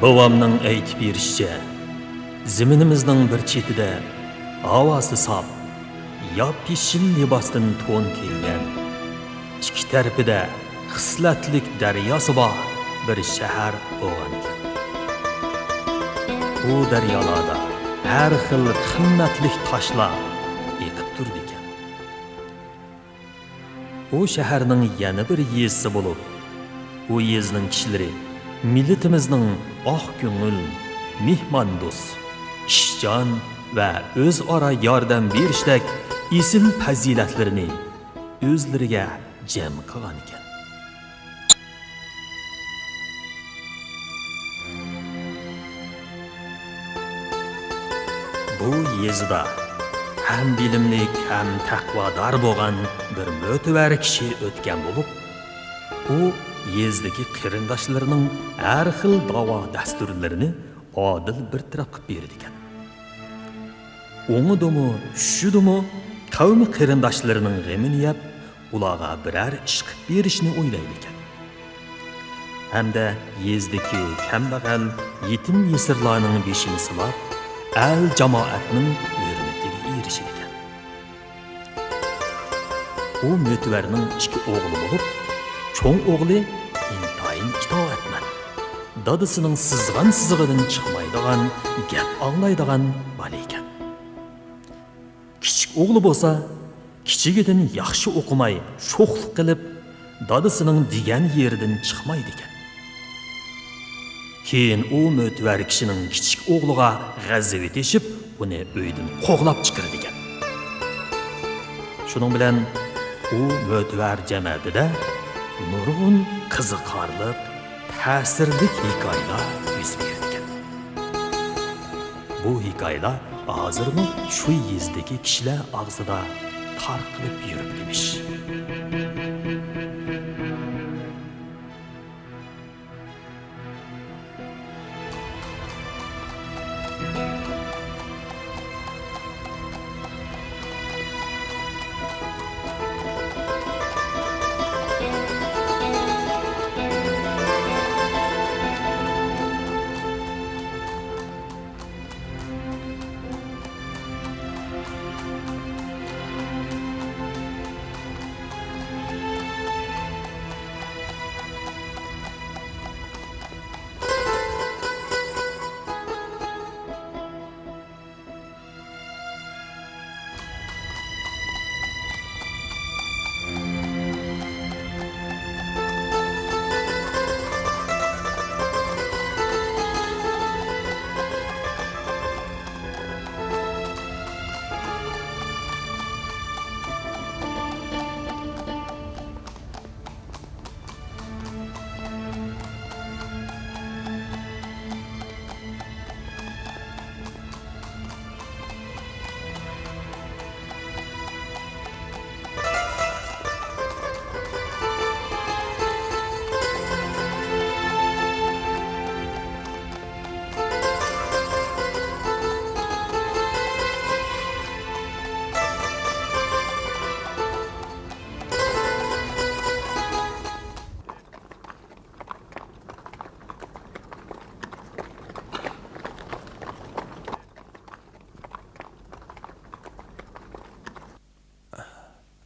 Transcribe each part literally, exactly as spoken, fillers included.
بوۋامنىڭ ئېيتىپ بېرىشىچە، زېمىنىمىزنىڭ بىر چېتىدە ھاۋاسى ساپ، ياپيېشىل لىباستىن تون كىيگەن، ئىككى تەرىپىدە خىسلەتلىك دەرياسى بار بىر شەھەر بولغانىكەن. بۇ دەريالاردا ھەر خىل قىممەتلىك تاشلار ئېقىپ تۇرىدىكەن. ئۇ شەھەرنىڭ يەنە بىر يېزىسى بولۇپ، ئۇ يېزىنىڭ كىشىلىرى مىللىتىمىزنىڭ ئاق كۆڭۈل، مېھماندوست، ئىشچان ۋە ئۆزئارا ياردەم بېرىشتەك ئېسىل پەزىلەتلىرىنى ئۆزلىرىگە جەم قىلغانىكەن. بۇ يېزىدا ھەم بىلىملىك، ھەم تەقۋادار بولغان بىر مۆتىۋەر كىشى ئۆتكەن بولۇپ، ئۇ يېزىدىكى قېرىنداشلىرىنىڭ ھەر خىل داۋا-دەستۇرلىرىنى ئادىل بىر تەرەپ قىلىپ بېرىدىكەن. ئوڭىدىمۇ، چۈشىدىمۇ قەۋمى قېرىنداشلىرىنىڭ غېمىنى يەپ، ئۇلارغا بىرەر ئىش قىلىپ بېرىشنى ئويلايدىكەن. ھەمدە يېزىدىكى كەمبەغەل، يېتىم-يېسىرلارنىڭ بېشىنى سىلاپ، ئەل-جامائەتنىڭ ھۆرمىتىگە ئېرىشىدىكەن. ئۇ مۆتىۋەرنىڭ ئىككى ئوغلى بولۇپ، چوڭ ئوغلى ئىنتايىن ئىتائەتمەن، دادىسىنىڭ سىزغان سىزىقىدىن چىقمايدىغان، گەپ ئاڭلايدىغان بالا ئىكەن. كىچىك ئوغلى بولسا، كىچىكىدىن ياخشى ئوقۇماي، شوخلۇق قىلىپ، دادىسىنىڭ دېگەن يېرىدىن چىقمايدىكەن. كېيىن ئۇ مۆتىۋەر كىشىنىڭ كىچىك ئوغلىغا غەزىپى تېشىپ، ئۇنى ئۆيدىن قوغلاپ چىقىرىدىكەن. شۇنىڭ بىلەن ئۇ مۆتىۋەر جەمەتىدە نۇرغۇن قىزىقارلىق، تەسىرلىك ھېكايىلەر يۈز بېرىدىكەن. بۇ ھېكايىلەر ھازىرمۇ شۇ يېزىدىكى كىشىلەر ئاغزىدا تارقىلىپ يۈرۈپ ئىمىش.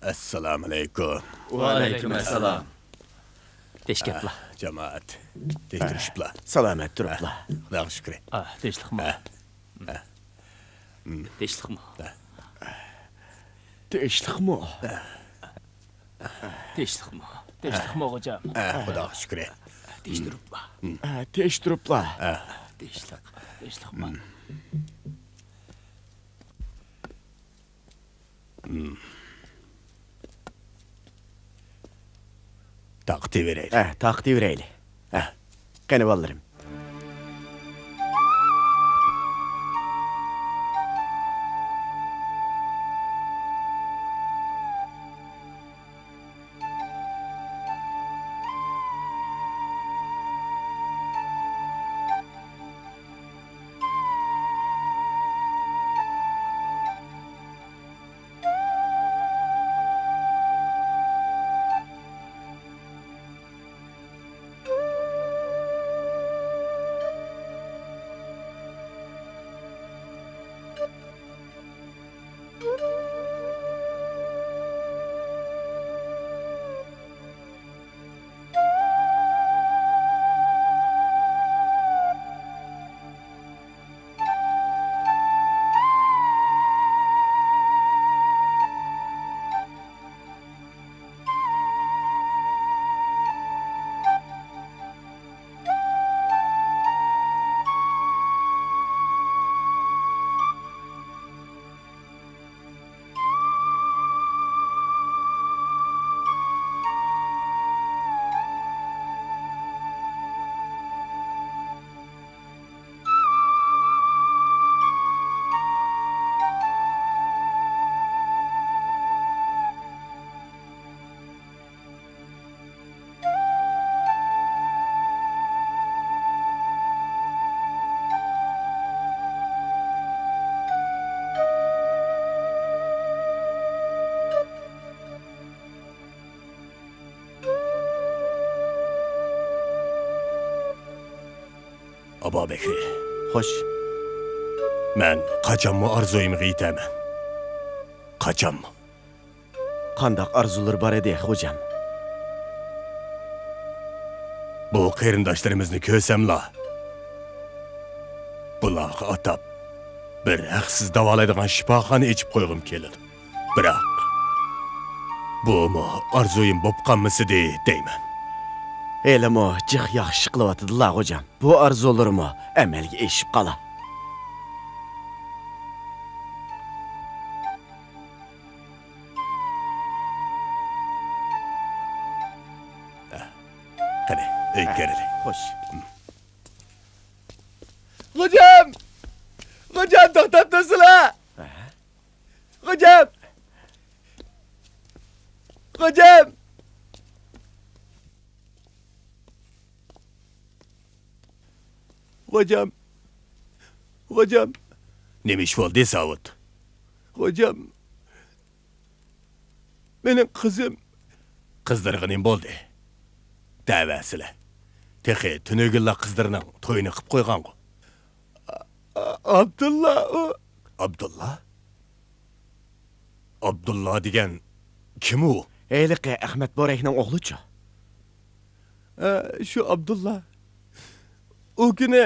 ئەسسالامۇئەلەيكۇم. ۋەئەلەيكۇم ئەسسالام. تېشكەپلا. جامائەت. تېتىرىشىپلا. سالامەت تۇرۇپلا. خۇداغا شۈكرى. ئا، تىنچلىقمۇ؟ ھە. ھە. تىنچلىقمۇ؟ ھە. تىنچلىقمۇ؟ تىنچلىقمۇ؟ تىنچلىقمۇ، خوجام؟ ھە، خۇداغا شۈكرى. تىنچ تۇرۇپلا. ھە، تىنچ تۇرۇپلا. ھە. تىنچلىق، تىنچلىقمۇ؟ تارقىتىۋېرەيلى. ھە، تارقىتىۋېرەيلى. ھە. قېنى، بالىلىرىم. ئابابەكرى. خوش. مەن قاچانمۇ ئارزۇيۇمغا يېتەرمەن. قاچانمۇ. قانداق ئارزۇلىرى بار ئىدى، خوجام؟ بۇ قېرىنداشلىرىمىزنى كۆرسەملا، بۇلارغا ئاتاپ، بىر ھەقسىز داۋالايدىغان شىپاخانا ئېچىپ قويغۇم كېلىدۇ. بىراق، بۇمۇ ئارزۇيۇم بولۇپ قالمىسىدى دەيمەن. ھېلىمۇ جىق ياخشى قىلىۋاتىدىلا، خوجام. بۇ ئارزۇلىرىمۇ ئەمەلگە ئېشىپ قالا. قېنى، ئۆيگە كىرەيلى. خوش. خوجام! خوجام، توختاپ تۇرسىلا! خوجام! خوجام! خوجام! خوجام! نېمە ئىش بولدى، ساۋۇت؟ خوجام! مېنىڭ قىزىم. قىزلىرىغا نېمە بولدى؟ دەۋەرسىلە. تېخى تۈنۈگۈنلا قىزلىرىنىڭ تويىنى قىپ قويغانغۇ. ئا-، ئا-، ئابدۇللا ئۇ. ئابدۇللا؟ ئابدۇللا دېگەن كىم ئۇ؟ ھېلىقى ئەخمەت بورەكنىڭ ئوغلىچۇ؟ ھە، شۇ ئابدۇللا. ئۇ كۈنى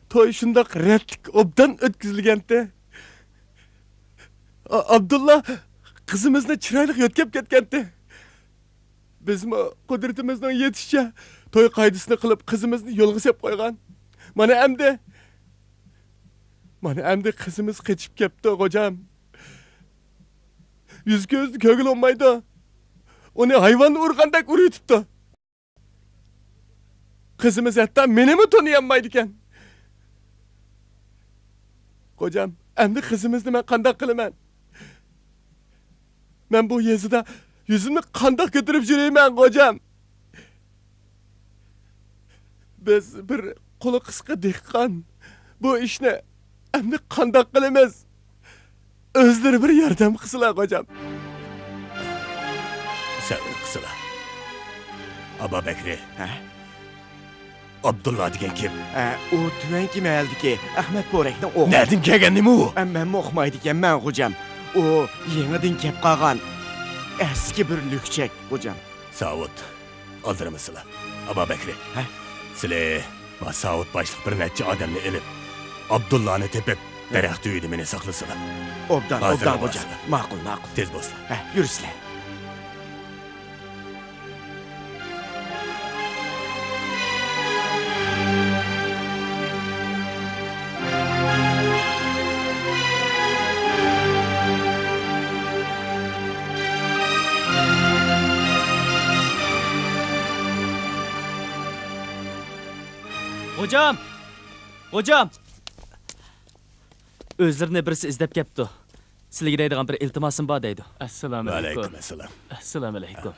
توي شۇنداق رەتلىك، ئوبدان ئۆتكۈزۈلگەنتى. ئا-، ئابدۇللا قىزىمىزنى چىرايلىق يۆتكەپ كەتكەنتى. بىزمۇ قۇدرىتىمىزنىڭ يېتىشىچە توي قائىدىسىنى قىلىپ، قىزىمىزنى يولغا سېلىپ قويغان. مانا ئەمدى، مانا ئەمدى قىزىمىز قېچىپ كەپتۇ، خوجام. يۈز-كۆزىنى كۆرگىلى بولمايدۇ. ئۇنى ھايۋاننى ئۇرغاندەك ئۇرۇۋېتىپتۇ. قىزىمىز ھەتتا مېنىمۇ تونۇيالمايدىكەن. خوجام، ئەمدى قىزىمىزنى مەن قانداق قىلىمەن؟ مەن بۇ يېزىدا يۈزۈمنى قانداق كۆتۈرۈپ يۈرىمەن، خوجام؟ بىز بىر قولى قىسقا دېھقان. بۇ ئىشنى ئەمدى قانداق قىلىمىز؟ ئۆزلىرى بىر ياردەم قىلسىلا، خوجام. سەۋر قىلسىلا. ئابابەكرى. ھە؟ ئابدۇللا دېگەن كىم؟ ئە، ئۇ تۆۋەنكى مەھەللىدىكى ئەخمەت پورەكنىڭ ئوغلى. نەدىن كەلگەن نېمە ئۇ؟ ئە، مەنمۇ ئۇقمايدىكەنمەن، خوجام. ئۇ يېڭىدىن كەپ قالغان ئەسكى بىر لۈكچەك، خوجام. ساۋۇت، ئالدىرىمىسىلا. ئابابەكرى. ھە؟ سىلى، ما ساۋۇت باشلىق بىر نەچچە ئادەمنى ئېلىپ، ئابدۇللانى تېپىپ، دەرەخ تۈۋىدە مېنى ساقلىسىلا. ئوبدان، ھازىرلا ئوبدان، خوجام. بارسىلا. ماقۇل، ماقۇل. تېز بولسىلا. ھە، يۈرسىلە. خوجام! خوجام! ئۆزلىرىنى بىرسى ئىزدەپ كەپتۇ. سىلىگە دەيدىغان بىر ئىلتىماسىم بار دەيدۇ. ئەسسالامۇئەلەيكۇم. ۋەئەلەيكۇم ئەسسالام. ئەسسالامۇئەلەيكۇم.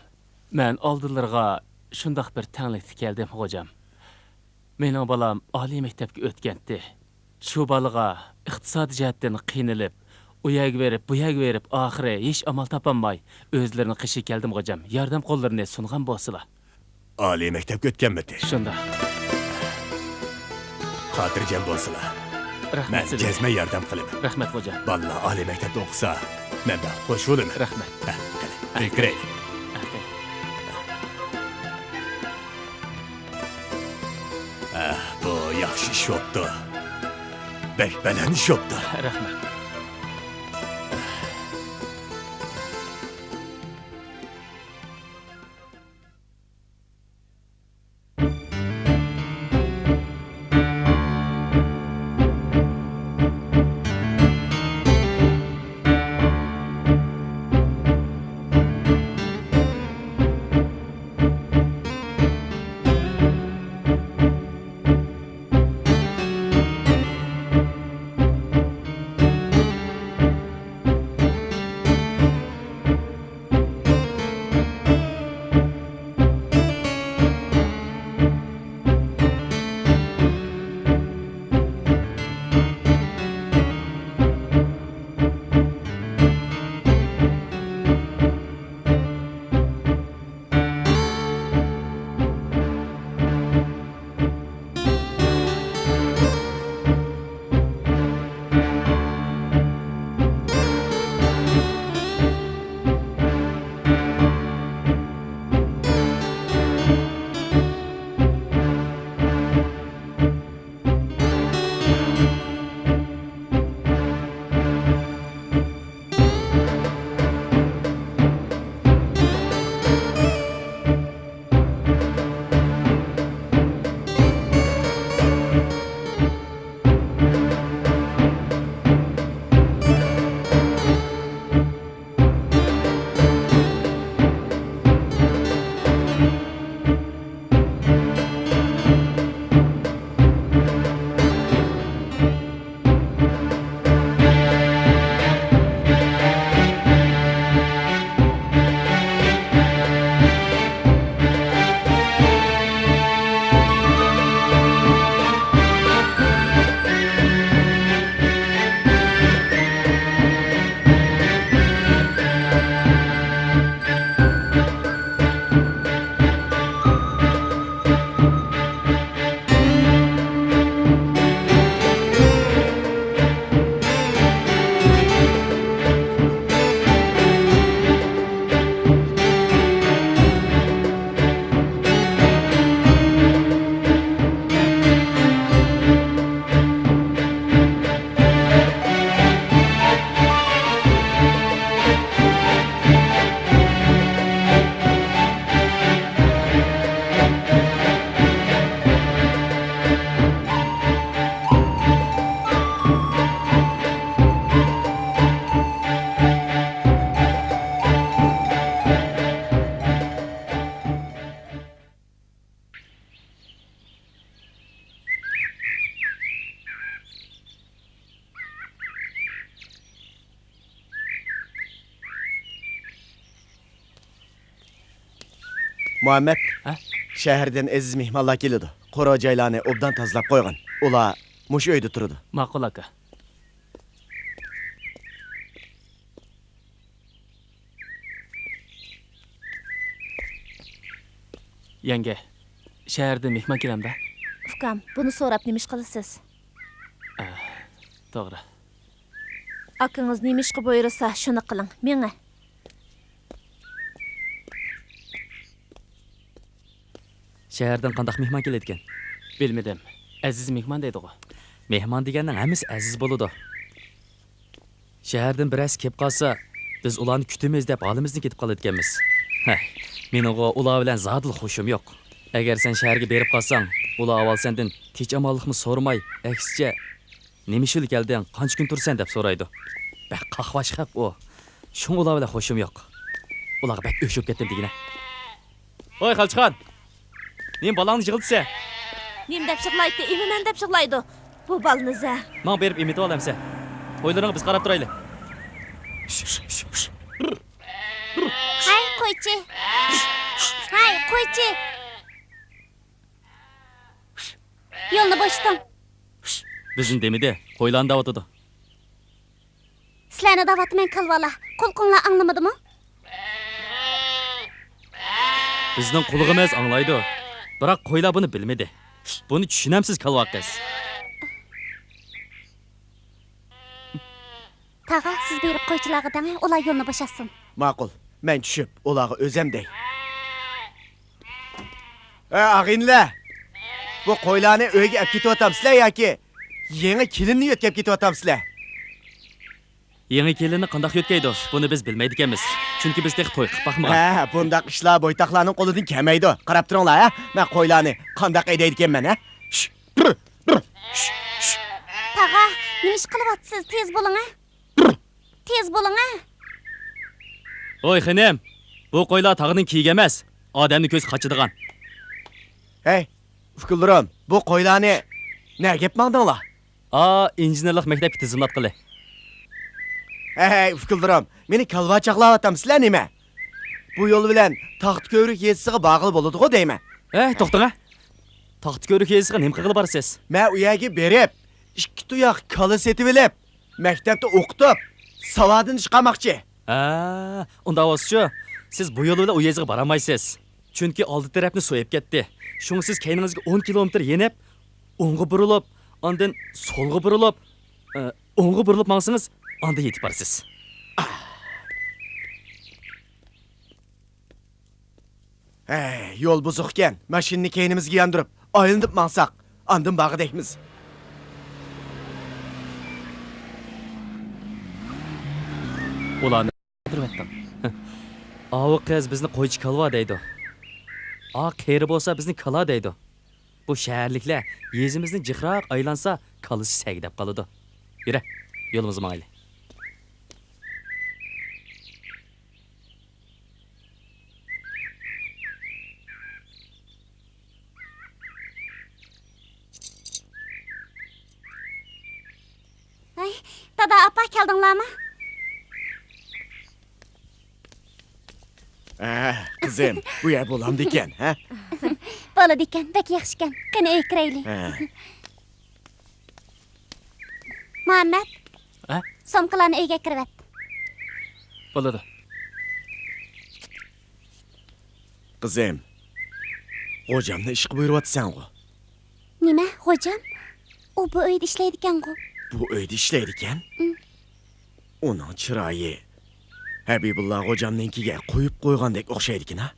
مەن ئالدىلىرىغا شۇنداق بىر تەڭلىكتە كەلدىم، خوجام. مېنىڭ بالام ئالىي مەكتەپكە ئۆتكەنتى. شۇ بالىغا ئىقتىسادىي جەھەتتىن قىينىلىپ، ئۇ يەرگە بېرىپ، بۇ يەرگە بېرىپ، ئاخىرى ھېچ ئامال تاپالماي، ئۆزلىرىنىڭ قېشىغا كەلدىم، خوجام. ياردەم قوللىرىنى سۇنغان بولسىلا. ئالىي مەكتەپكە ئۆتكەنمىتى؟ شۇنداق. خاتىرجەم بولسىلا. رەھمەت مەن سىزگە. جەزمەن ياردەم قىلىمەن. رەھمەت، خوجام. بالىلار ئالىي مەكتەپتە ئوقۇسا، مەن بەك خوش بولىمەن. رەھمەت. ھە، قېنى، ئۆيگە كىرەيلى. ھە، قېنى. ھە، بۇ ياخشى ئىش بوپتۇ. بەك بەلەن ئىش بوپتۇ. رەھمەت. مۇھەممەد، ھە؟ شەھەردىن ئەزىز مېھمانلار كېلىدۇ. قورۇ جايلارنى ئوبدان تازىلاپ قويغىن. ئۇلار مۇشۇ ئۆيدە تۇرىدۇ. ماقۇل، ئاكا. يەڭگە، شەھەردىن مېھمان كېلەمدۇ؟ ئۇكام، بۇنى سوراپ نېمە ئىش قىلىسىز؟ ئە، توغرا. ئاكىڭىز نېمە ئىشقا بۇيرۇسا، شۇنى قىلىڭ. مېڭە. شەھەردىن قانداق مېھمان كېلىدىكەن؟ بىلمىدىم. ئەزىز مېھمان دەيدىغۇ. مېھمان دېگەننىڭ ھەممىسى ئەزىز بولىدۇ. شەھەردىن بىرەرسى كېلىپ قالسا، بىز ئۇلارنى كۈتىمىز دەپ ھالىمىزدىن كېتىپ قالىدىكەنمىز. ھەي، مېنىڭغۇ ئۇلار بىلەن زادىلا خۇشۇم يوق. ئەگەر سەن شەھەرگە بېرىپ قالساڭ، ئۇلار ئاۋۋال سەندىن تىنچ-ئامانلىقمۇ سورىماي، ئەكسىچە، «نېمە ئىش بىلەن كەلدىڭ؟ قانچە كۈن تۇرىسەن؟» دەپ سورايدۇ. بەك قاقباش خەق ئۇ. شۇڭا ئۇلار بىلەن خۇشۇم يوق. ئۇلارغا بەك ئۆچۈپ كەتتىم دېگىنە. ۋاي، خالچىخان! نېمە بالاڭنى يىغلىتىسەن؟ نېمە دەپ يىغلايتتى؟ ئېمىمەن دەپ يىغلايدۇ. بۇ بالىنى زە. ماڭ بېرىپ ئېمىتىۋال ئەمسە. قويلىرىڭغا بىز قاراپ تۇرايلى. ھەي، قويچى! ھەي، قويچى! يولنى بوشىتىڭ! بىزنى دېمىدى، قويلارنى دەۋاتىدۇ. سىلەرنى دەۋاتىمەن، كالۋالار. قۇلىقىڭلار ئاڭلىمىدىمۇ؟ بىزنىڭ قۇلىقىمىز ئاڭلايدۇ. بىراق قويلار بۇنى بىلمىدى. بۇنى چۈشىنەمسىز، كالۋا قىز؟ تاغا، سىز بېرىپ قويچىلارغا دەڭە، ئۇلار يولنى بوشاتسۇن. ماقۇل، مەن چۈشۈپ، ئۇلارغا ئۆزەم دەي. ئە، ئاغىنىلەر! بۇ قويلارنى ئۆيگە ئەپ كېتىۋاتامسىلەر ياكى يېڭى كېلىننى يۆتكەپ كېتىۋاتامسىلەر؟ يېڭى كېلىننى قانداق يۆتكەيدۇ؟ بۇنى بىز بىلمەيدىكەنمىز. چۈنكى بىز تېخى توي قىلىپ باقمىغان. ھە، بۇنداق ئىشلار بويتاقلارنىڭ قولىدىن كەلمەيدۇ. قاراپ تۇرۇڭلار، ھە؟ مەن قويلارنى قانداق ھەيدەيدىكەنمەن، ھە؟ شش، بىر، بىر، شش، شش. تاغا، نېمە ئىش قىلىۋاتىسىز؟ تېز بولۇڭ، ھە؟ تېز بولۇڭ، ھە! ھوي، خېنىم، بۇ قويلار تاغنىڭ كىيىكى ئەمەس، ئادەمنىڭ كۆزى قاچىدىغان. ھەي، ئۇكىلىرىم، بۇ قويلارنى نەگە ئەپ ماڭدىڭلار؟ ئا، ئىنژېنېرلىق مەكتەپكە تىزىملاتقىلى. ھەي، ئۇكىلىرىم، مېنى كالۋا چاغلاۋاتامسىلەر نېمە؟ بۇ يول بىلەن تاختىكۆۋرۈك يېزىسىغا بارغىلى بولىدىغۇ دەيمەن. ھەي، توختاڭ، ھە! تاختىكۆۋرۈك يېزىسىغا نېمە قىلغىلى بارىسىز؟ مەن ئۇ يەرگە بېرىپ، ئىككى تۇياق كالا سېتىۋېلىپ، مەكتەپتە ئوقۇتۇپ، ساۋادىنى چىقارماقچى. ھە، ئۇنداق بولسىچۇ، سىز بۇ يول بىلەن ئۇ يېزىغا بارالمايسىز. چۈنكى ئالدى تەرەپنى سۇ ئېلىپ كەتتى. شۇڭا سىز كەينىڭىزگە ئون كىلومېتىر يېنىپ، ئوڭغا بۇرۇلۇپ، ئاندىن سولغا بۇرۇلۇپ، ئە، ئوڭغا بۇرۇلۇپ ماڭسىڭىز، ئاندىن يېتىپ بارىسىز. ھەي، يول بۇزۇق ئىكەن. ماشىنىنى كەينىمىزگە ياندۇرۇپ، ئايلىنىپ ماڭساق، ئاندىن بارغۇدەكمىز. ئۇلارنى ئۆلتۈرۈۋەتتىڭ. ئاۋۇ قىز بىزنى قويچى كالۋا دەيدۇ. ئا قېرى بولسا بىزنى كالا دەيدۇ. بۇ شەھەرلىكلەر يېزىمىزنى جىقراق ئايلانسا، كاللىسى سەگدەپ قالىدۇ. يۈرە، يولىمىزغا ماڭايلى. ھەي، دادا، ئاپا، كەلدىڭلارمۇ؟ ھە، قىزىم، بۇ يەر بولامدىكەن، ھە؟ بولىدىكەن، بەك ياخشىكەن. قېنى، ئۆيگە كىرەيلى. ھە. مۇھەممەد، ھە؟ سومكىلارنى ئۆيگە كىرىۋەت. بولىدۇ. قىزىم، غوجامنى ئىشقا بۇيرۇۋاتىسەنغۇ؟ نېمە، غوجام؟ ئۇ بۇ ئۆيدە ئىشلەيدىكەنغۇ؟ بۇ ئۆيدە ئىشلەيدىكەن؟ ئۇنىڭ چىرايى ھەبىبۇللا غوجامنىڭكىگە قويۇپ قويغاندەك ئوخشايدىكىن ھە؟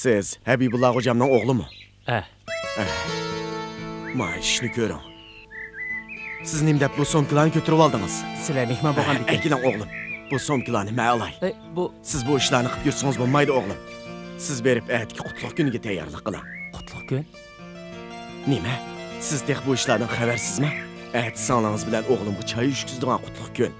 سىز ھەبىبۇللا غوجامنىڭ ئوغلىمۇ؟ ھە. ھە. مانا ئىشنى كۆرۈڭ. سىز نېمە دەپ بۇ سومكىلارنى كۆتۈرۈۋالدىڭىز؟ سىلەر مېھمان بولغاندىكىن. ئەكېلىڭ ئوغلۇم، بۇ سومكىلارنى مەن ئالاي. ئەي، بۇ. سىز بۇ ئىشلارنى قىلىپ يۈرسىڭىز بولمايدۇ ئوغلۇم. سىز بېرىپ ئەتىكى قۇتلۇق كۈنىگە تەييارلىق قىلىڭ. قۇتلۇق كۈن؟ نېمە؟ سىز تېخى بۇ ئىشلاردىن خەۋەرسىزمۇ؟ ئەتە سىڭلىڭىز بىلەن ئوغلۇمغا چاي ئىچكۈزىدىغان قۇتلۇق كۈن.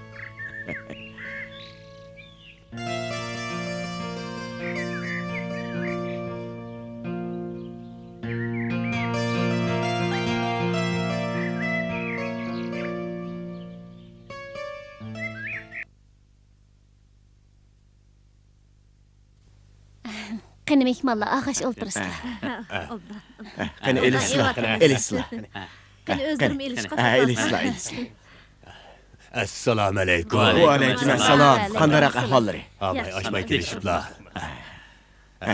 قېنى، مېھمانلار، ئاغاش ئولتۇرسىلا. قېنى، ئېلىشسىلا، ئېلىشسىلا. قېنى، ئۆزلىرىمۇ ئېلىشقا. ھە، ئېلىشسىلا، ئېلىشسىلا. ئەسسالامۇ ئەلەيكۇم. ۋەئەلەيكۇم ئەسسالام. قانداقراق ئەھۋاللىرى؟ ئاۋاي، ئاشماي كېلىشىپلا.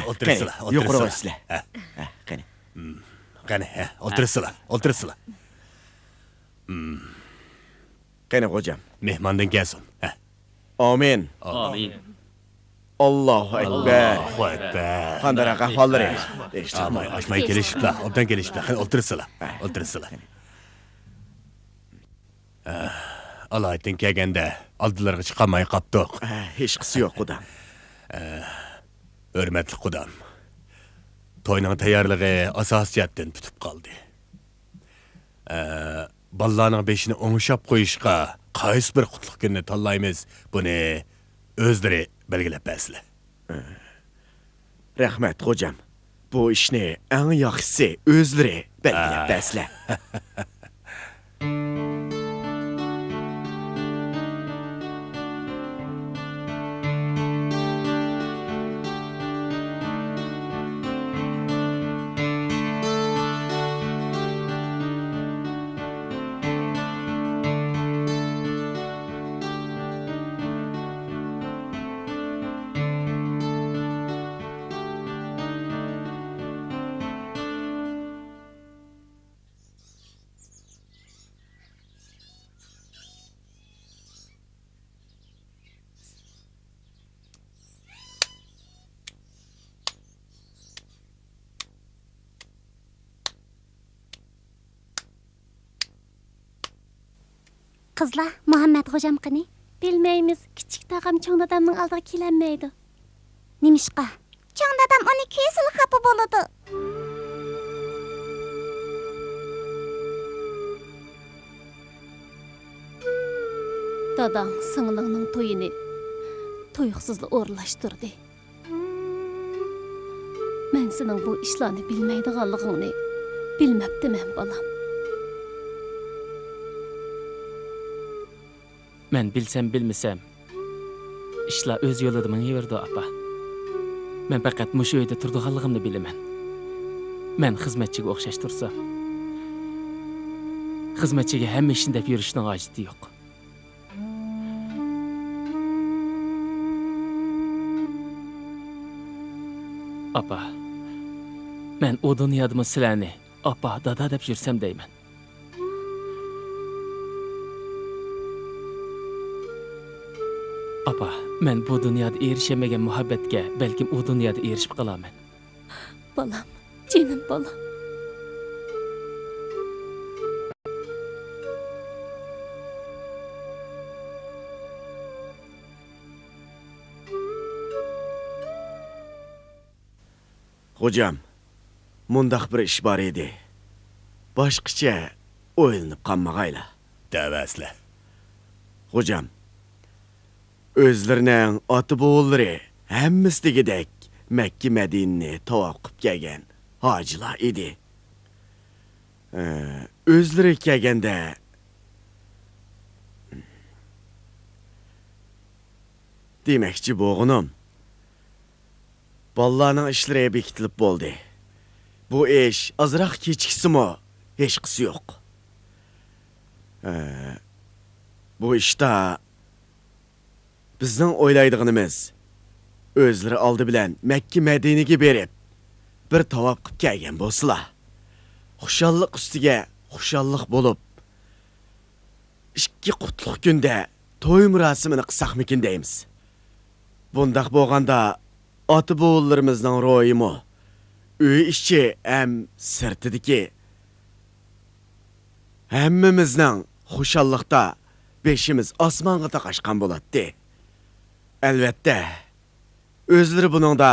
ئولتۇرسىلا، قېنى، يۇقىرىغا ئۆتسىلە. قېنى. قېنى، ھە، ئولتۇرسىلا، ئولتۇرسىلا. قېنى، خوجام. مېھماندىن كەلسۇن. ھە. ئامىن. ئامىن. ئاللاھۇ ئەكبەر. ئاللاھۇ ئەكبەر. قانداقراق ئەھۋاللىرى؟ ئاشماي، ئاشماي كېلىشىپلا، ئوبدان كېلىشىپلا. قېنى، ئولتۇرسىلا، ئولتۇرسىلا. ئالايىتىن كەلگەندە، ئالدىلىرىغا چىقالماي قاپتۇق. ھېچقىسى يوق، قۇدام. ھۆرمەتلىك قۇدام، توينىڭ تەييارلىقى ئاساسىي جەھەتتىن پۈتۈپ قالدى. ئە، بالىلارنىڭ بېشىنى ئوڭشاپ قويۇشقا قايسى بىر قۇتلۇق كۈننى تاللايمىز، بۇنى ئۆزلىرى بەلگىلەپ بەرسىلە. رەھمەت، خوجام. بۇ ئىشنى ئەڭ ياخشىسى ئۆزلىرى بەلگىلەپ بەرسىلە. قىزلار، مۇھەممەت خوجام قېنى؟ بىلمەيمىز، كىچىك تاغام چوڭ دادامنىڭ ئالدىغا كېلەلمەيدۇ. نېمىشقا؟ چوڭ دادام ئۇنى كۆرسىلا خاپا بولىدۇ. داداڭ سىڭلىڭنىڭ تويىنى تۇيۇقسىزلا ئورۇنلاشتۇردى. مەن سېنىڭ بۇ ئىشلارنى بىلمەيدىغانلىقىڭنى بىلمەپتىمەن، بالام. مەن بىلسەم، بىلمىسەم، ئىشلار ئۆز يولىدا مېڭىۋېرىدۇ، ئاپا. مەن پەقەت مۇشۇ ئۆيدە تۇرىدىغانلىقىمنى بىلىمەن. مەن خىزمەتچىگە ئوخشاش تۇرسام، خىزمەتچىگە ھەممە ئىشنى دەپ يۈرۈشنىڭ ھاجىتى يوق. ئاپا، مەن ئۇ دۇنيادىمۇ سىلەرنى ئاپا، دادا دەپ يۈرسەم دەيمەن. ئاپا، مەن بۇ دۇنيادا ئېرىشەلمىگەن مۇھەببەتكە بەلكىم ئۇ دۇنيادا ئېرىشىپ قالارمەن. بالام، جېنىم بالام. خوجام، مۇنداق بىر ئىش بار ئىدى. باشقىچە ئويلىنىپ قالمىغايلا. دەۋەرسىلە. خوجام، ئۆزلىرىنىڭ ئاتا-بوۋىلىرى ھەممىسى دېگۈدەك مەككە-مەدىنىنى تاۋاپ قىلىپ كەلگەن ھاجىلار ئىدى. ئە، ئۆزلىرى كەلگەندە، دېمەكچى بولغىنىم، بالىلارنىڭ ئىشلىرى بېكىتىلىپ بولدى. بۇ ئىش ئازراق كېچىكسىمۇ ھېچقىسى يوق. ئە، بۇ ئىشتا بىزنىڭ ئويلايدىغىنىمىز، ئۆزلىرى ئالدى بىلەن مەككە مەدىنىگە بېرىپ، بىر تاۋاپ قىپ كەلگەن بولسىلا، خۇشاللىق ئۈستىگە خۇشاللىق بولۇپ، ئىككى قۇتلۇق كۈندە توي مۇراسىمىنى قىلساقمىكىن دەيمىز. بۇنداق بولغاندا، ئاتا-بوۋىلىرىمىزنىڭ روھىمۇ، ئۆي ئىچى ھەم سىرتىدىكى ھەممىمىزنىڭ خۇشاللىقتا بېشىمىز ئاسمانغا تاقاشقان بولاتتى. ئەلۋەتتە، ئۆزلىرى بۇنىڭدا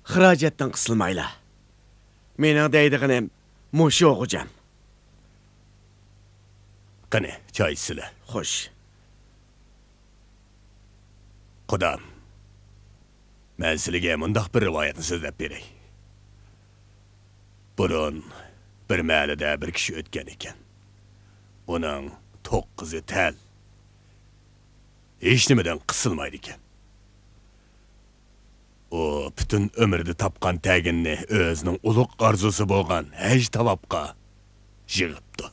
خىراجەتتىن قىسىلمايلا. مېنىڭ دەيدىغىنىم مۇشۇ، خوجام. قېنى، چاي ئىچسىلە. خوش. قۇدام، مەن سىلىگە مۇنداق بىر رىۋايەتنى سۆزلەپ بېرەي. بۇرۇن بىر مەھەللىدە بىر كىشى ئۆتكەن ئىكەن. ئۇنىڭ توققۇزى تەل. ھېچنېمىدىن قىسىلمايدىكەن. ئۇ پۈتۈن ئۆمرىدە تاپقان تەگىنىنى ئۆزىنىڭ ئۇلۇغ ئارزۇسى بولغان ھەج تاۋاپقا يىغىپتۇ.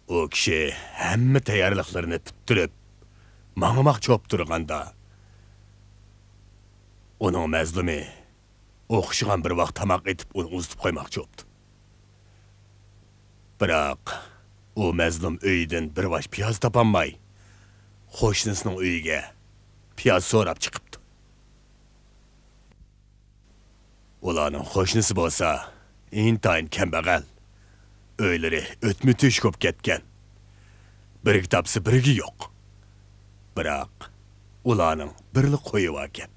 ئۇ كىشى ھەممە تەييارلىقلىرىنى پۈتتۈرۈپ، ماڭماقچى بولۇپ تۇرغاندا، ئۇنىڭ مەزلۇمى ئوخشىغان بىر ۋاق تاماق ئېتىپ، ئۇنى ئۇزىتىپ قويماقچى بوپتۇ. بىراق، ئۇ مەزلۇم ئۆيىدىن بىر ۋاش پىياز تاپالماي، قوشنىسىنىڭ ئۆيىگە پىياز سوراپ چىقىپتۇ. ئۇلارنىڭ قوشنىسى بولسا ئىنتايىن كەمبەغەل، ئۆيلىرى ئۆتمە تۆشۈك بولۇپ كەتكەن، بىرگە تاپسا بىرگە يوق. بىراق، ئۇلارنىڭ بىرلا قويى باركەن.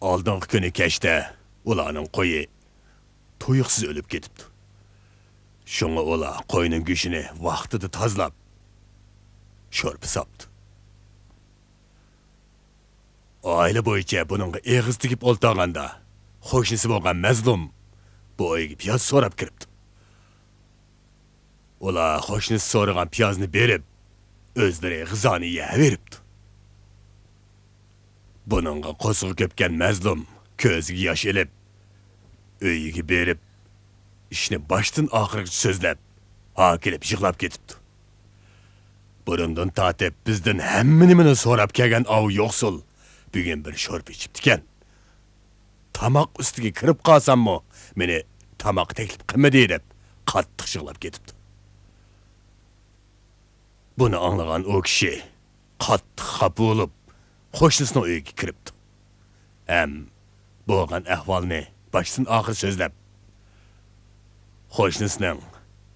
ئالدىنقى كۈنى كەچتە ئۇلارنىڭ قويى تۇيۇقسىز ئۆلۈپ كېتىپتۇ. شۇڭا ئۇلار قوينىڭ گۆشىنى ۋاقتىدا تازىلاپ، شورپا ساپتۇ. ئائىلە بويىچە بۇنىڭغا ئېغىز تېگىپ ئولتۇرغاندا، قوشنىسى بولغان مەزلۇم بۇ ئۆيگە پىياز سوراپ كىرىپتۇ. ئۇلار قوشنىسى سورىغان پىيازنى بېرىپ، ئۆزلىرى غىزانى يەۋېرىپتۇ. بۇنىڭغا قورسىقى كۆپكەن مەزلۇم كۆزىگە ياش ئېلىپ، ئۆيىگە بېرىپ، ئىشنى باشتىن ئاخىرغىچە سۆزلەپ، ھاكىلىپ يىغلاپ كېتىپتۇ. بۇرۇندىن تارتىپ بىزدىن ھەممە نېمىنى سوراپ كەلگەن ئاۋۇ يوقسۇل بۈگۈن بىر شورپا ئىچىپتىكەن. تاماق ئۈستىگە كىرىپ قالساممۇ، مېنى تاماققا تەكلىپ قىلمىدى، دەپ قاتتىق يىغلاپ كېتىپتۇ. بۇنى ئاڭلىغان ئۇ كىشى قاتتىق خاپا بولۇپ، قوشنىسىنىڭ ئۆيىگە كىرىپتۇ. ھەم بولغان ئەھۋالنى باشتىن ئاخىر سۆزلەپ، قوشنىسىنىڭ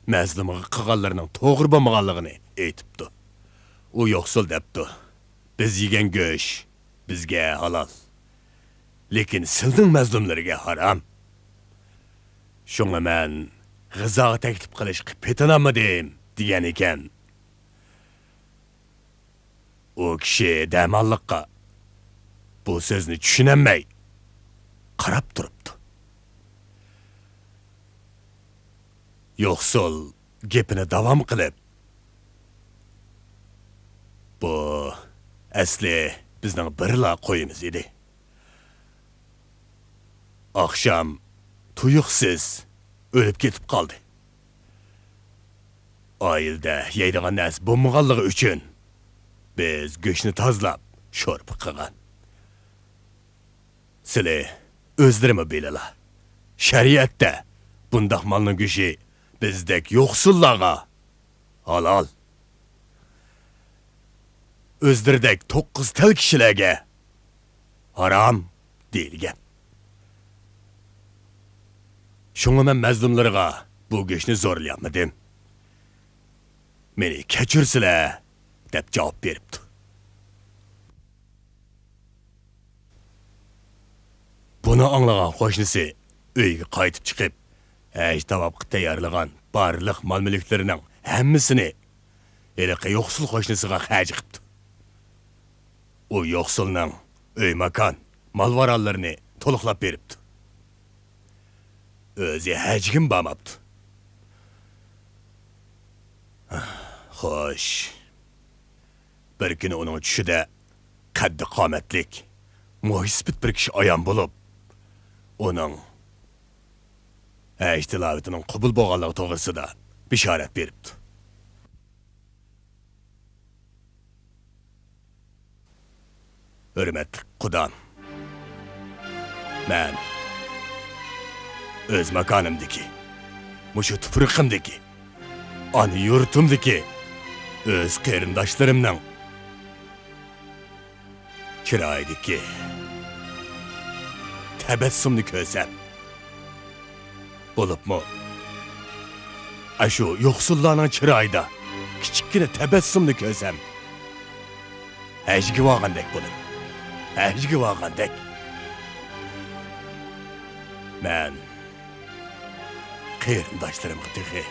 مەزلۇمغا قىلغانلىرىنىڭ توغرا بولمىغانلىقىنى ئېيتىپتۇ. ئۇ يوقسۇل دەپتۇ: «بىز يېگەن گۆش بىزگە ھالال، لېكىن سىلىنىڭ مەزلۇملىرىگە ھارام. شۇڭا مەن غىزاغا تەكلىپ قىلىشقا پېتىنالمىدىم» دېگەن ئىكەن. ئۇ كىشى دەماللىققا بۇ سۆزنى چۈشىنەلمەي قاراپ تۇرۇپتۇ. يوقسۇل گېپىنى داۋام قىلىپ، «بۇ ئەسلى بىزنىڭ بىرلا قويىمىز ئىدى. ئاخشام تۇيۇقسىز ئۆلۈپ كېتىپ قالدى. ئائىلىدە يەيدىغان نەرسە بولمىغانلىقى ئۈچۈن، بىز گۆشنى تازىلاپ، شورپا قىلغان. سىلى ئۆزلىرىمۇ بىلىلا، شەرىئەتتە بۇنداق مالنىڭ گۆشى بىزدەك يوقسۇللارغا ھالال. ئۆزلىرىدەك توققۇز تەل كىشىلەرگە ھارام» دېيىلگەن. شۇڭا مەن مەزلۇملىرىغا بۇ گۆشنى زورلىيالمىدىم. «مېنى كەچۈرسىلە» دەپ جاۋاب بېرىپتۇ. بۇنى ئاڭلىغان قوشنىسى ئۆيىگە قايتىپ چىقىپ، ھەج تاۋاپقا تەييارلىغان بارلىق مال-مۈلۈكلىرىنىڭ ھەممىسىنى ھېلىقى يوقسۇل قوشنىسىغا خەجلەپتۇ. ئۇ يوقسۇلنىڭ ئۆي-ماكان، مال-ۋارانلىرىنى تولۇقلاپ بېرىپتۇ. ئۆزى ھەجگىمۇ بارماپتۇ. خوش. بىر كۈنى ئۇنىڭ چۈشىدە قەددى-قامەتلىك، مويسىپىت بىر كىشى ئايان بولۇپ، ئۇنىڭ ھەج تىلاۋىتىنىڭ قوبۇل بولغانلىقى توغرىسىدا بېشارەت بېرىپتۇ. ھۆرمەتلىك قۇدام، مەن ئۆز ماكانىمدىكى، مۇشۇ تۇپرىقىمدىكى، ئانا يۇرتۇمدىكى ئۆز قېرىنداشلىرىمنىڭ چىرايىدىكى تەبەسسۇمنى كۆرسەم، بولۇپمۇ ئاشۇ يوقسۇللارنىڭ چىرايىدا كىچىككىنە تەبەسسۇمنى كۆرسەم، ھەجگە بارغاندەك بولىمەن. ھەجگە بارغاندەك. مەن قېرىنداشلىرىمغا تېخى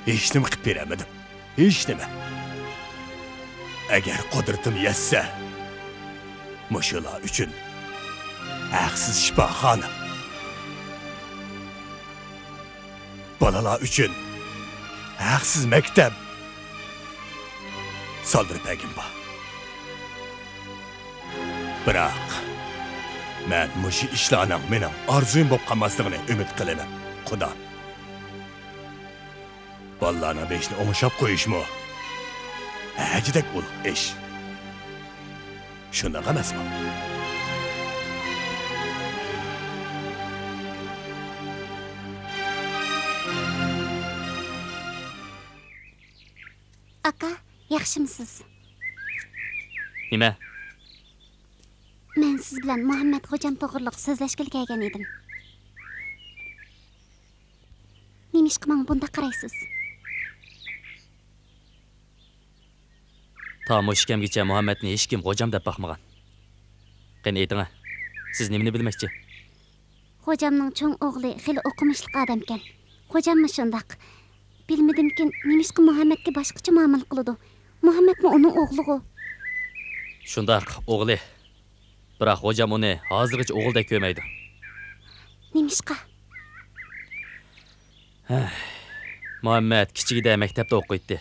ھېچنېمە قىلىپ بېرەلمىدىم. ھېچنېمە. ئەگەر قۇدرىتىم يەتسە، مۇشۇلار ئۈچۈن ھەقسىز شىپاخانا، بالىلار ئۈچۈن ھەقسىز مەكتەپ سالدۇرۇپ بەرگۈم بار. بىراق، مەن مۇشۇ ئىشلارنىڭ مېنىڭ ئارزۇيۇم بولۇپ قالماسلىقىنى ئۈمىد قىلىمەن، قۇدام. بالىلارنىڭ بېشىنى ئوڭشاپ قويۇشمۇ ھەجىدەك ئۇلۇغ ئىش. شۇنداق ئەمەسمۇ؟ ئاكا، ياخشىمۇسىز؟ نېمە؟ مەن سىز بىلەن مۇھەممەد خوجام توغرىلىق سۆزلەشكىلى كەلگەن ئىدىم. نېمىشقا ماڭا بۇنداق قارايسىز؟ تا مۇشۇ كەمگىچە مۇھەممەدنى ھېچكىم خوجام دەپ باقمىغان. قېنى ئېيتىڭە، سىز نېمىنى بىلمەكچى؟ خوجامنىڭ چوڭ ئوغلى خېلى ئوقۇمۇشلۇق ئادەمكەن. خوجاممۇ شۇنداق. بىلمىدىمكىن، نېمىشقا مۇھەممەدكە باشقىچە مۇئامىلە قىلىدۇ؟ مۇھەممەدمۇ ئۇنىڭ ئوغلىغۇ. شۇنداق، ئوغلى. بىراق خوجام ئۇنى ھازىرغىچە ئوغلىدەك كۆرمەيدۇ. نېمىشقا؟ ھەي، مۇھەممەد كىچىكىدە مەكتەپتە ئوقۇيتتى.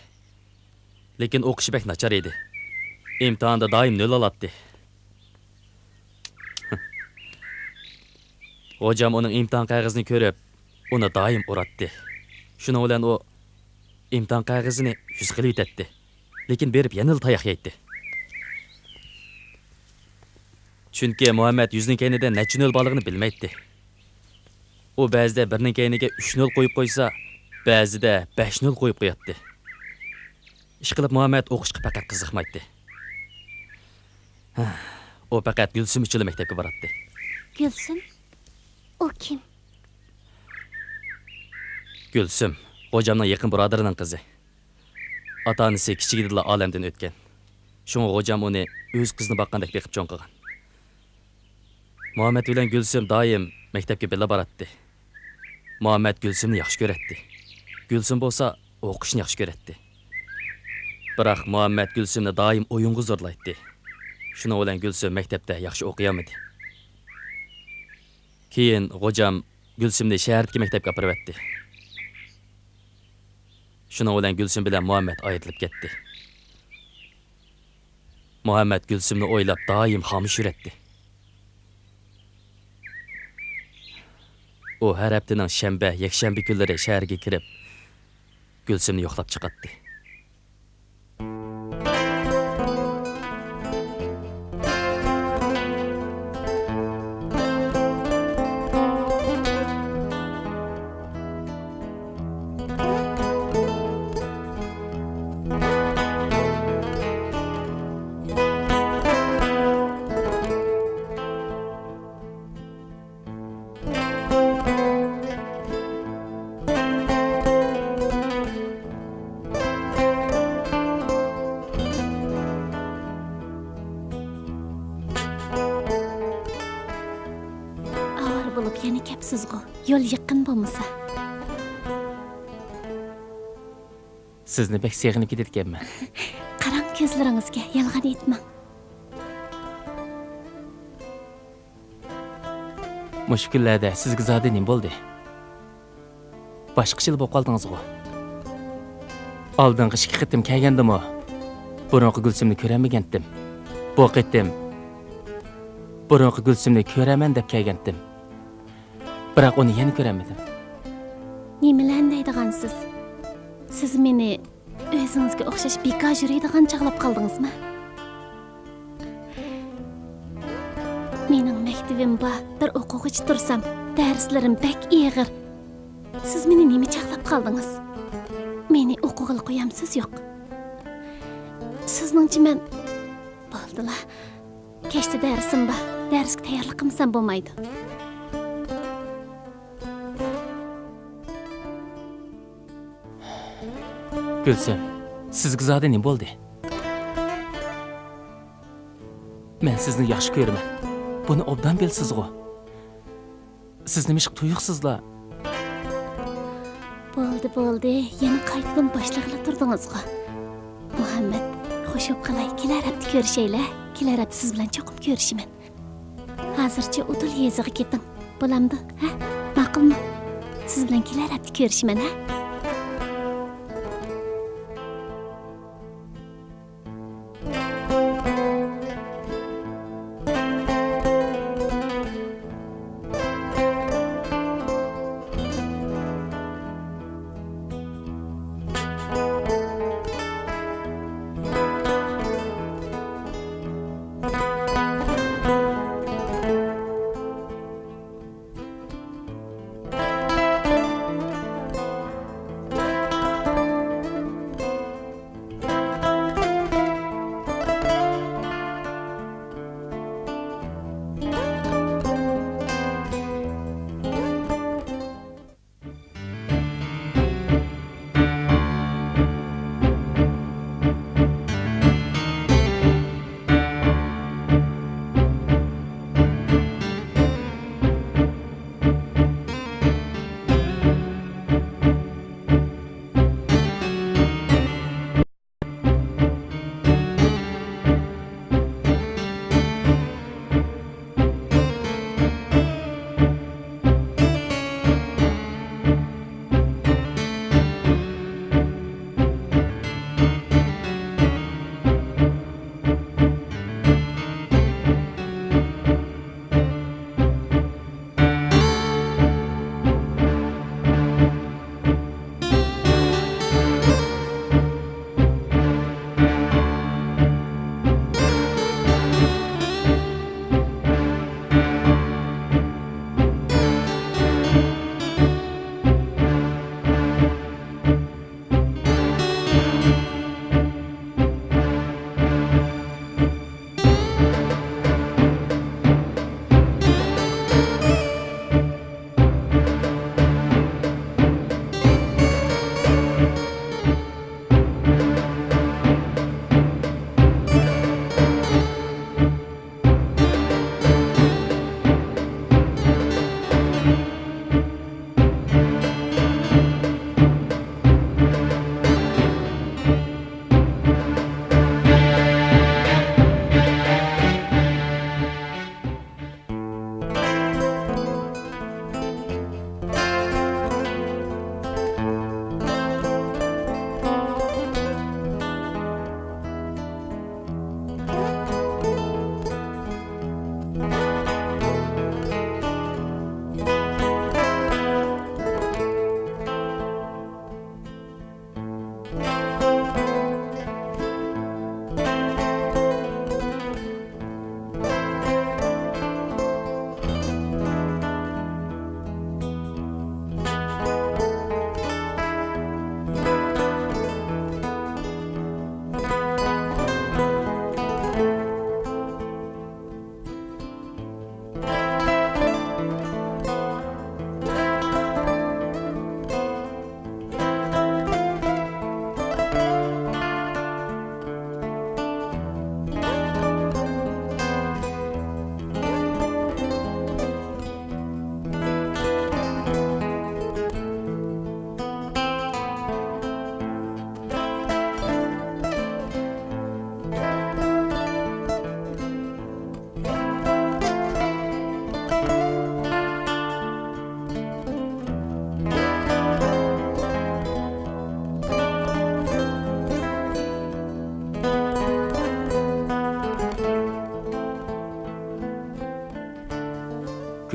لېكىن ئوقۇشى بەك ناچار ئىدى. ئىمتىھاندا دائىم نۆل ئالاتتى. خوجام ئۇنىڭ ئىمتىھان قەغىزىنى كۆرۈپ، ئۇنى دائىم ئۇراتتى. شۇنىڭ بىلەن ئۇ ئىمتىھان قەغىزىنى يۈز قىلىۋېتەتتى. لېكىن بېرىپ يەنىلا تاياق يەيتتى. چۈنكى مۇھەممەد يۈزنىڭ كەينىدە نەچچە نۆل بارلىقىنى بىلمەيتتى. ئۇ بەزىدە بىرنىڭ كەينىگە ئۈچ نۆل قويۇپ قويسا، بەزىدە بەش نۆل قويۇپ قوياتتى. ئىشقىلىپ مۇھەممەد ئوقۇشقا پەقەت قىزىقمايتتى. ئۇ پەقەت گۈلسۈم ئۈچۈنلا مەكتەپكە باراتتى. گۈلسۈم؟ ئۇ كىم؟ گۈلسۈم، خوجامنىڭ يېقىن بۇرادىرىنىڭ قىزى. ئاتا-ئانىسى كىچىكىدىلا ئالەمدىن ئۆتكەن. شۇڭا خوجام ئۇنى ئۆز قىزىنى باققاندەك بېقىپ چوڭ قىلغان. مۇھەممەد بىلەن گۈلسۈم دائىم مەكتەپكە بىللە باراتتى. مۇھەممەد گۈلسۈمنى ياخشى كۆرەتتى. گۈلسۈم بولسا ئوقۇشنى ياخشى كۆرەتتى. بىراق مۇھەممەد گۈلسۈمنى دائىم ئويۇنغا زورلايتتى. شۇنىڭ بىلەن گۈلسۈم مەكتەپتە ياخشى ئوقۇيالمىدى. كېيىن خوجام گۈلسۈمنى شەھەردىكى مەكتەپكە ئاپىرىۋەتتى. شۇنىڭ بىلەن گۈلسۈم بىلەن مۇھەممەد ئايرىلىپ كەتتى. مۇھەممەد گۈلسۈمنى ئويلاپ دائىم خامۇش يۈرەتتى. ئۇ ھەر ھەپتىنىڭ شەنبە، يەكشەنبە كۈنلىرى شەھەرگە كىرىپ، گۈلسۈمنى يوقلاپ چىقاتتى. ئاۋارە بولۇپ يەنە كەپسىزغۇ، يول يېقىن بولمىسا. سىزنى بەك سېغىنىپ كېتىدىكەنمەن. قاراڭ كۆزلىرىڭىزگە، يالغان ئېيتماڭ. مۇشۇ كۈنلەردە سىزگە زادى نېمە بولدى؟ باشقىچىلا بولۇپ قالدىڭىزغۇ؟ ئالدىنقى ئىككى قېتىم كەلگەندىمۇ بۇرۇنقى گۈلسۈمنى كۆرەلمىگەنتىم. بۇ قېتىم بۇرۇنقى گۈلسۈمنى كۆرەرمەن دەپ كەلگەنتىم. بىراق ئۇنى يەنە كۆرەلمىدىم. نېمىلەرنى دەيدىغانسىز؟ سىز مېنى ئۆزىڭىزگە ئوخشاش بىكار يۈرىدىغان چاغلاپ قالدىڭىزمۇ؟ مېنىڭ مەكتىۋىم بار، بىر ئوقۇغۇچى تۇرسام، دەرسلىرىم بەك ئېغىر. سىز مېنى نېمە چاغلاپ قالدىڭىز؟ مېنى ئوقۇغىلى قويامسىز يوق؟ سىزنىڭچە مەن، بولدىلا. كەچتە دەرسىم بار. دەرسكە تەييارلىق قىلمىسام بولمايدۇ. گۈلسۈم، سىزگە زادى نېمە بولدى؟ مەن سىزنى ياخشى كۆرىمەن. بۇنى ئوبدان بىلىسىزغۇ؟ سىز نېمىشقا تۇيۇقسىزلا؟ بولدى، بولدى، يەنە قايتىدىن باشلىغىلى تۇردىڭىزغۇ. مۇھەممەد، خوش بولۇپ قالاي، كېلەر ھەپتە كۆرۈشەيلى. كېلەر ھەپتە سىز بىلەن چوقۇم كۆرۈشىمەن. ھازىرچە ئۇدۇل يېزىغا كېتىڭ. بولامدۇ، ھە؟ ماقۇلمۇ؟ سىز بىلەن كېلەر ھەپتە كۆرۈشىمەن، ھە؟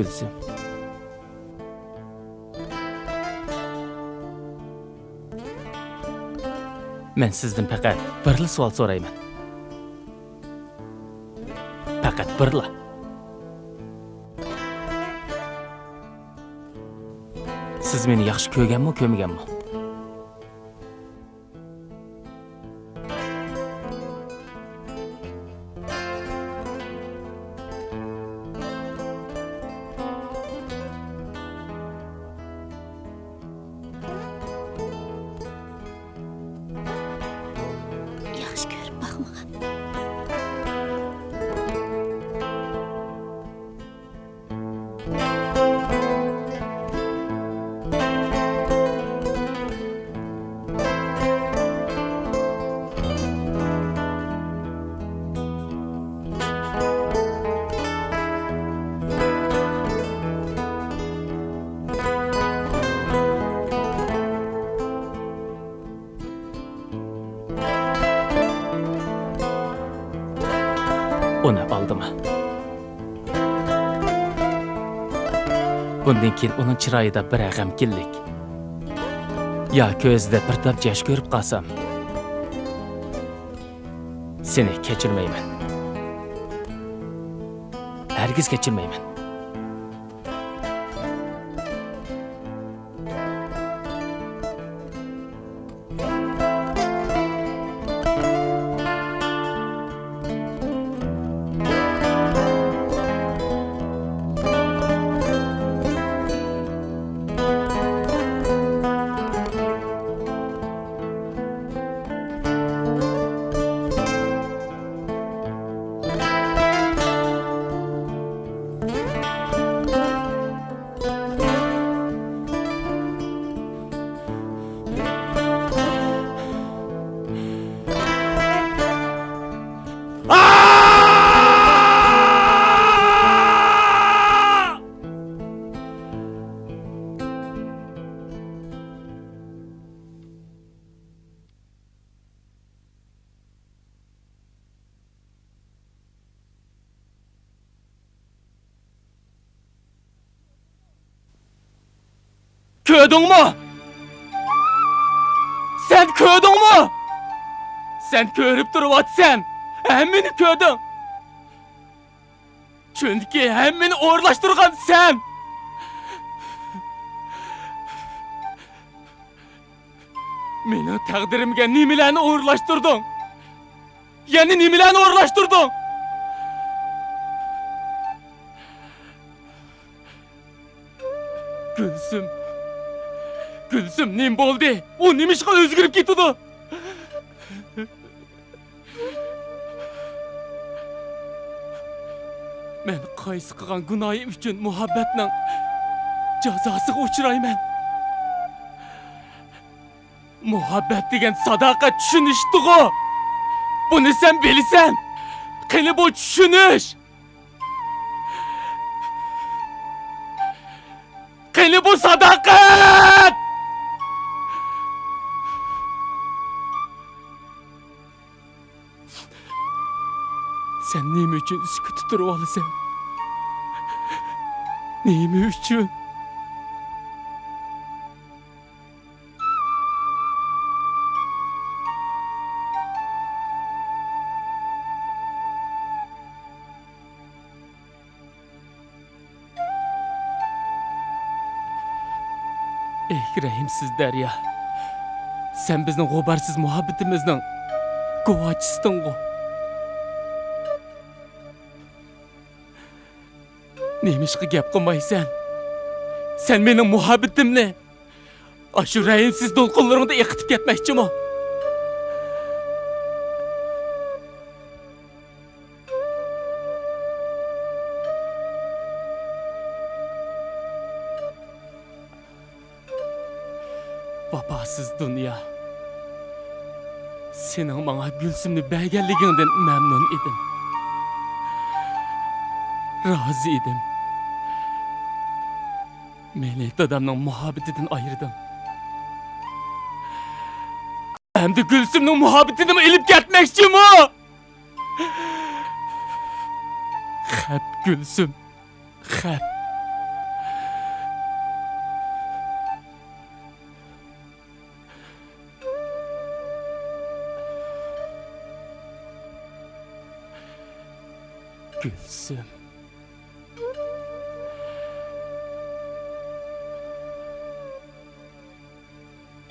گۈلسۈم. مەن سىزدىن پەقەت بىرلا سوئال سورايمەن. پەقەت بىرلا. سىز مېنى ياخشى كۆرگەنمۇ، كۆرمىگەنمۇ؟ ياخشى كۆرۈپ باقمىغان. ئۇنى ئالدىما. بۇندىن كېيىن ئۇنىڭ چىرايىدا بىرەر غەمكىنلىك يا كۆزىدە بىر تامچە ياش كۆرۈپ قالسام، سېنى كەچۈرمەيمەن. ھەرگىز كەچۈرمەيمەن. كۆردۈڭمۇ؟ سەن كۆردۈڭمۇ؟ سەن كۆرۈپ تۇرۇۋاتىسەن. ھەممىنى كۆردۈڭ. چۈنكى ھەممىنى ئورۇنلاشتۇرغان سەن. مېنىڭ تەقدىرىمگە نېمىلەرنى ئورۇنلاشتۇردۇڭ؟ يەنە نېمىلەرنى ئورۇنلاشتۇردۇڭ؟ گۈلسۈم، گۈلسۈم نېمە بولدى؟ ئۇ نېمىشقا ئۆزگىرىپ كېتىدۇ؟ مەن قايسى قىلغان گۇناھىم ئۈچۈن مۇھەببەتنىڭ جازاسىغا ئۇچرايمەن؟ مۇھەببەت دېگەن ساداقەت چۈشىنىشتىغۇ. بۇنى سەن بىلىسەن. قېنى بۇ چۈشىنىش؟ قېنى بۇ ساداقەت؟ سەن نېمە ئۈچۈن سۈكۈتتە تۇرۇۋالىسەن؟ نېمە ئۈچۈن؟ ئېھ، رەھىمسىز دەريا! سەن بىزنىڭ غۇبارسىز مۇھەببىتىمىزنىڭ گۇۋاچىسىدىڭغۇ؟ نېمىشقا گەپ قىلمايسەن؟ سەن مېنىڭ مۇھەببىتىمنى ئاشۇ رەھىمسىز دولقۇنلىرىڭدا ئېقىتىپ كەتمەكچىمۇ؟ ۋاپاسىز دۇنيا، سېنىڭ ماڭا گۈلسۈمنى بەرگەنلىكىڭدىن مەمنۇن ئىدىم. رازى ئىدىم. مېنى دادامنىڭ مۇھەببىتىدىن ئايرىدىڭ. ئەمدى گۈلسۈمنىڭ مۇھەببىتىنىمۇ ئېلىپ كەتمەكچىمۇ؟ خەپ، گۈلسۈم، خەپ. گۈلسۈم.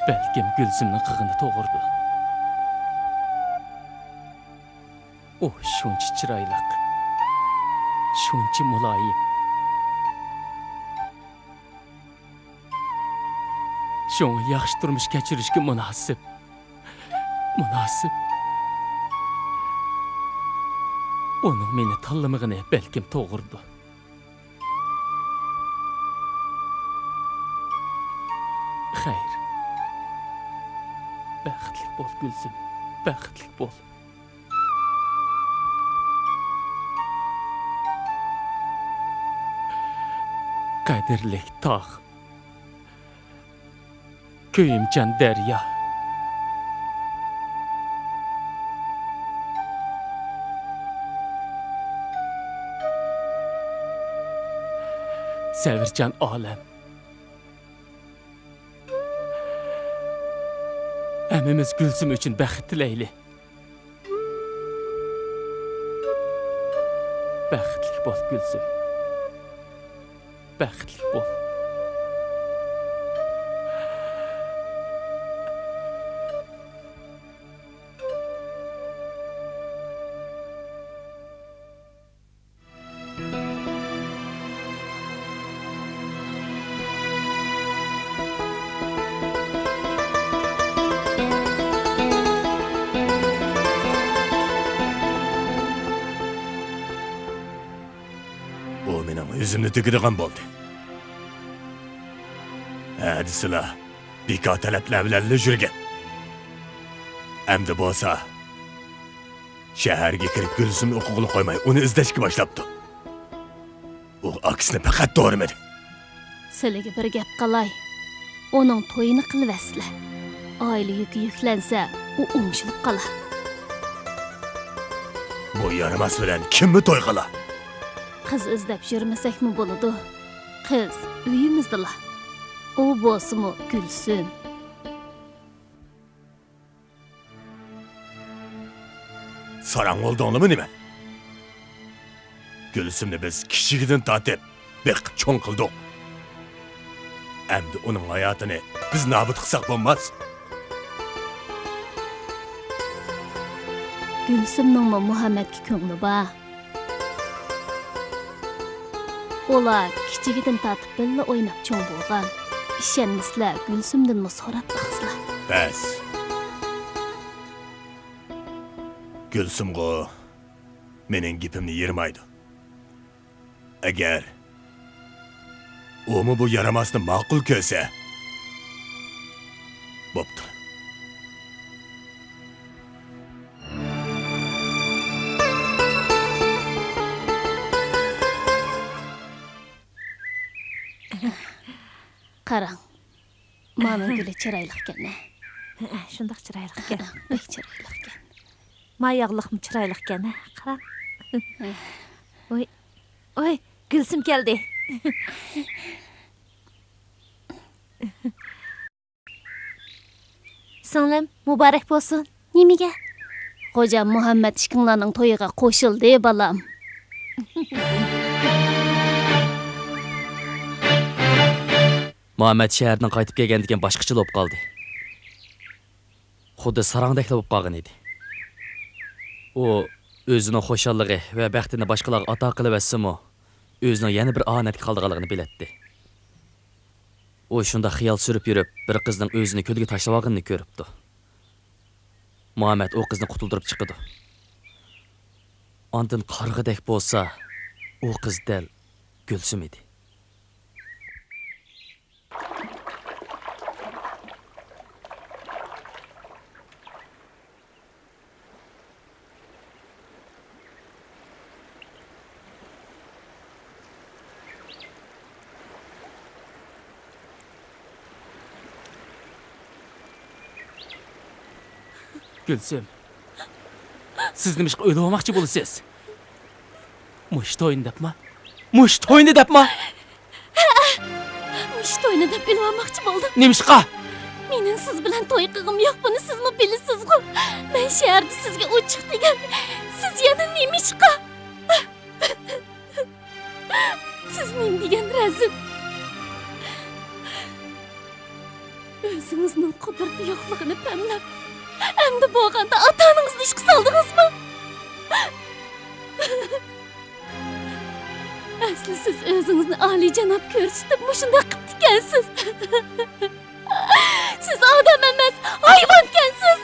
بەلكىم گۈلسۈمنىڭ قىلغىنى توغرىدۇر. ئۇ شۇنچە چىرايلىق، شۇنچە مۇلايىم. شۇڭا ياخشى تۇرمۇش كەچۈرۈشكە مۇناسىپ. مۇناسىپ. ئۇنىڭ مېنى تاللىمىغىنى بەلكىم توغرىدۇر. خەير. بەختلىك بول، گۈلسۈم. بەختلىك بول. قەدىرلىك تاغ، كۆيۈمچان دەريا، سەۋرچان ئالەم. ھەممىمىز گۈلسۈم ئۈچۈن بەخت تىلەيلى. بەختلىك بول، گۈلسۈم. بەختلىك بول. ئۇ مېنىڭ ئۆزۈمنى تۈگىدىغان بولدى. ھە دېسىلا، بىكار تەلەپلەر بىلەنلا يۈرگەن. ئەمدى بولسا، شەھەرگە كىرىپ گۈلسۈمنى ئوقۇغىلى قويماي، ئۇنى ئىزدەشكە باشلاپتۇ. ئۇ ئاكىسىنى پەقەت دورىمىدى. سىلىگە بىر گەپ قىلاي. ئۇنىڭ تويىنى قىلىۋەتسىلە. ئائىلە يۈكى يۈكلەنسە، ئۇ ئوڭشىلىپ قالا. بۇ يارىماس بىلەن كىممۇ توي قىلا؟ قىز ئىزدەپ يۈرمىسەكمۇ بولىدۇ. قىز ئۆيىمىزدىلا. ئۇ بولسىمۇ گۈلسۈم. ساراڭ بولدۇڭلىمۇ نېمە؟ گۈلسۈمنى بىز كىچىكىدىن تارتىپ بېقىپ چوڭ قىلدۇق. ئەمدى ئۇنىڭ ھاياتىنى بىز نابۇت قىلساق بولماس. گۈلسۈمنىڭمۇ مۇھەممەتكە كۆڭلى بار. ئۇلار كىچىكىدىن تارتىپ بىللە ئويناپ چوڭ بولغان. ئىشەنمىسىلەر، گۈلسۈمدىنمۇ سوراپ باقسىلا. بەس. گۈلسۈمغۇ مېنىڭ گېپىمنى يىرمايدۇ. ئەگەر ئۇمۇ بۇ يارىماسنى ماقۇل كۆرسە، بوپتۇ. قاراڭ، مانىڭ گۈلى چىرايلىقكەن ھە. شۇنداق چىرايلىقكەن. بەك چىرايلىقكەن. ما ياغلىقمۇ چىرايلىقكەن ھە، قاراڭ. ۋوي، ۋوي، گۈلسۈم كەلدى. سىڭلىم، مۇبارەك بولسۇن. نېمىگە؟ خوجام مۇھەممەت ئىككىڭلارنىڭ تويىغا قوشۇلدى، بالام. مۇھەممەت شەھەردىن قايتىپ كەلگەندىكىن باشقىچە بولۇپ قالدى. خۇددى ساراڭدەكلا بولۇپ قالغان ئىدى. ئۇ ئۆزىنىڭ خۇشاللىقى ۋە بەختىنى باشقىلارغا ئاتا قىلىۋەتسىمۇ، ئۆزىنىڭ يەنە بىر ئامەتكە قالىدىغانلىقىنى بىلەتتى. ئۇ شۇنداق خىيال سۈرۈپ يۈرۈپ، بىر قىزنىڭ ئۆزىنى كۆلگە تاشلىۋالغىنىنى كۆرۈپتۇ. مۇھەممەت ئۇ قىزنى قۇتۇلدۇرۇپ چىقىدۇ. ئاندىن قارىغۇدەك بولسا، ئۇ قىز دەل گۈلسۈم ئىدى. گۈلسۈم، سىز نېمىشقا ئۆلۈۋالماقچى بولىسىز؟ مۇشۇ توينى دەپما؟ مۇشۇ توينى دەپما؟ مۇشۇ توينى دەپ ئۆلۈۋالماقچى بولدۇم. نېمىشقا؟ مېنىڭ سىز بىلەن توي قىلغۇم يوق، بۇنى سىزمۇ بىلىسىزغۇ؟ مەن شەھەردە سىزگە ئوچۇق دېگەن. سىز يەنە نېمىشقا؟ سىز نېمە دېگەن رەزىل! ئۆزىڭىزنىڭ قۇدرىتى يوقلۇقىنى پەملەپ، ئەمدى بولغاندا ئاتا-ئانىڭىزنى ئىشقا سالدىڭىزمۇ؟ ئەسلى سىز ئۆزىڭىزنى ئالىيجاناب كۆرسىتىپ، مۇشۇنداق قىپتىكەنسىز. سىز ئادەم ئەمەس، ھايۋانكەنسىز!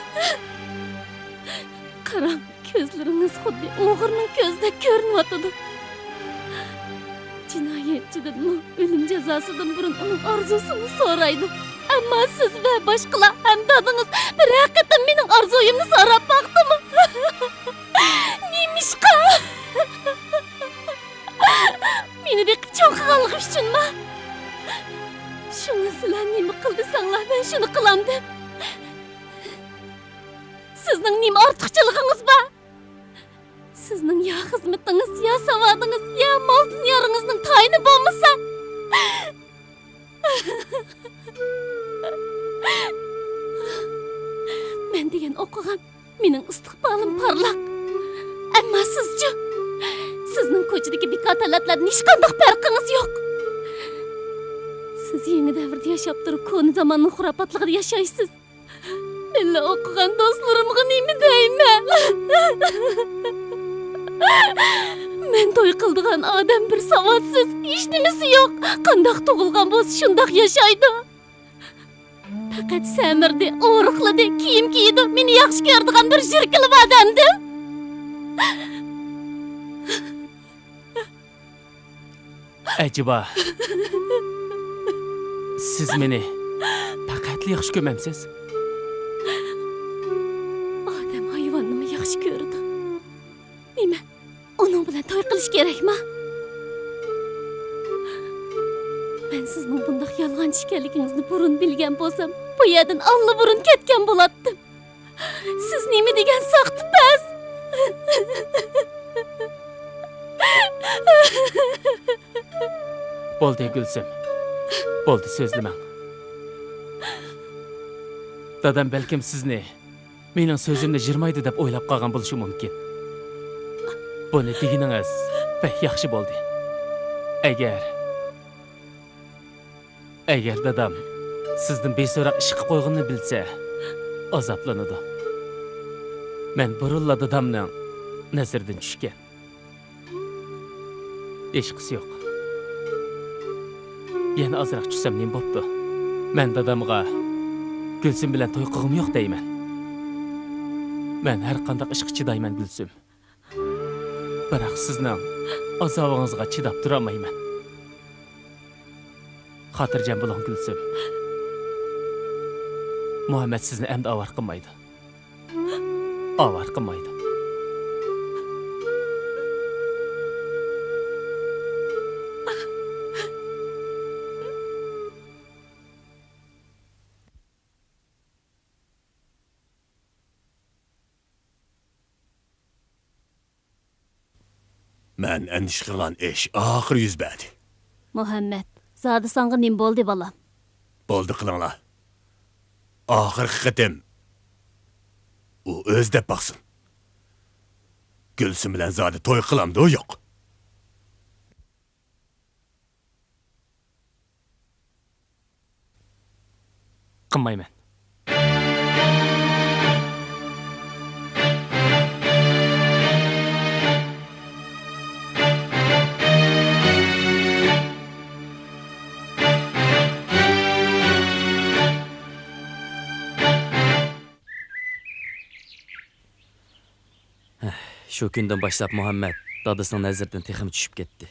قاراڭ، كۆزلىرىڭىز خۇددى ئوغرىنىڭ كۆزىدەك كۆرۈنۈۋاتىدۇ. جىنايەتچىدىنمۇ ئۆلۈم جازاسىدىن بۇرۇن ئۇنىڭ ئارزۇسىنى سورايدۇ. ئەمما سىز ۋە باشقىلار ھەم دادىڭىز بىرەر قېتىم مېنىڭ ئارزۇيۇمنى سوراپ باقتىمۇ؟ نېمىشقا؟ مېنى بېقىپ چوڭ قىلغانلىقى ئۈچۈنمۇ؟ شۇڭا سىلەر نېمە قىل دېسەڭلار، مەن شۇنى قىلامدىم. سىزنىڭ نېمە ئارتۇقچىلىقىڭىز بار؟ سىزنىڭ يا خىزمىتىڭىز، يا ساۋادىڭىز، يا مال-دۇنياڭىزنىڭ تايىنى بولمىسا، مەن دېگەن ئوقۇغان، مېنىڭ ئىستىقبالىم پارلاق. ئەمما سىزچۇ؟ سىزنىڭ كوچىدىكى بىكار تالانتلاردىن ھېچقانداق پەرقىڭىز يوق. سىز يېڭى دەۋردە ياشاپ تۇرۇپ، كونا زاماننىڭ خۇراپاتلىقىدا ياشايسىز. بىللە ئوقۇغان دوستلىرىمغا نېمە دەيمەن؟ مەن توي قىلىدىغان ئادەم بىر ساۋاتسىز، ھېچنېمىسى يوق. قانداق تۇغۇلغان بولسا، شۇنداق ياشايدۇ. پەقەت سەمرىدى، ئورۇقلىدى، كىيىم كىيىدۇ، مېنى ياخشى كۆرىدىغان بىر يۈرىكىلا بار دەمدىم. ئەجەبا، سىز مېنى پەقەتلا ياخشى كۆرمەمسىز؟ ئادەم ھايۋاننىمۇ ياخشى كۆرىدۇ. نېمە، ئۇنىڭ بىلەن توي قىلىش كېرەكما؟ مەن سىزنىڭ بۇنداق يالغانچى ئىكەنلىكىڭىزنى بۇرۇن بىلگەن بولسام، بۇ يەردىن ئاللىبۇرۇن كەتكەن بولاتتىم. سىز نېمە دېگەن ساختىپەز! بولدى، گۈلسۈم. بولدى، سۆزلىمەڭ. دادام بەلكىم سىزنى مېنىڭ سۆزۈمنى يىرمايدۇ دەپ ئويلاپ قالغان بولۇشى مۇمكىن. بۇنى دېگىنىڭىز بەك ياخشى بولدى. ئەگەر، ئەگەر دادام سىزدىن بىسوراق ئىش قىلىپ قويغىنىنى بىلسە، ئازابلىنىدۇ. مەن بۇرۇنلا دادامنىڭ نەزىرىدىن چۈشكەن. ھېچقىسى يوق. يەنە ئازراق چۈشسەم نېمە بوپتۇ؟ مەن دادامغا گۈلسۈم بىلەن توي قىلغۇم يوق دەيمەن. مەن ھەر قانداق ئىشقا چىدايمەن، گۈلسۈم. بىراق سىزنىڭ ئازابىڭىزغا چىداپ تۇرالمايمەن. خاتىرجەم بولۇڭ، گۈلسۈم. مۇھەممەد سىزنى ئەمدى ئاۋارە قىلمايدۇ. ئاۋارە قىلمايدۇ. مەن ئەندىشە قىلغان ئىش ئاخىرى يۈز بەردى. مۇھەممەد، زادى ساڭا نېمە بولدى، بالام؟ بولدى قىلىڭلار. ئاخىرقى قېتىم ئۇ ئۆزى دەپ باقسۇن. گۈلسۈم بىلەن زادى توي قىلامدۇ، يوق؟ قىلمايمەن. شۇ كۈندىن باشلاپ مۇھەممەد دادىسىنىڭ نەزىرىدىن تېخىمۇ چۈشۈپ كەتتى.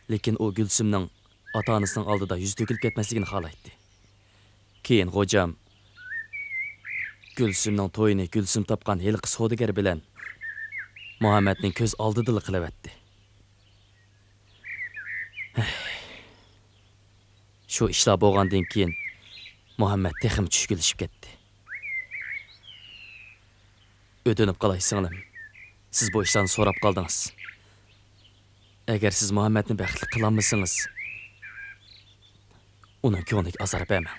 لېكىن ئۇ گۈلسۈمنىڭ ئاتا-ئانىسىنىڭ ئالدىدا يۈزى تۆكۈلۈپ كەتمەسلىكىنى خالايتتى. كېيىن غوجام گۈلسۈمنىڭ تويىنى گۈلسۈم تاپقان ھېلىقى سودىگەر بىلەن مۇھەممەدنىڭ كۆز ئالدىدىلا قىلىۋەتتى. شۇ ئىشلار بولغاندىن كېيىن، مۇھەممەد تېخىمۇ چۈشكۈنلىشىپ كەتتى. ئۆتۈنۈپ قالاي، سىڭلىم، سىز بۇ ئىشلارنى سوراپ قالدىڭىز. ئەگەر سىز مۇھەممەدنى بەختلىك قىلالمىسىڭىز، ئۇنىڭ كۆڭلىگە ئازار بەرمەڭ.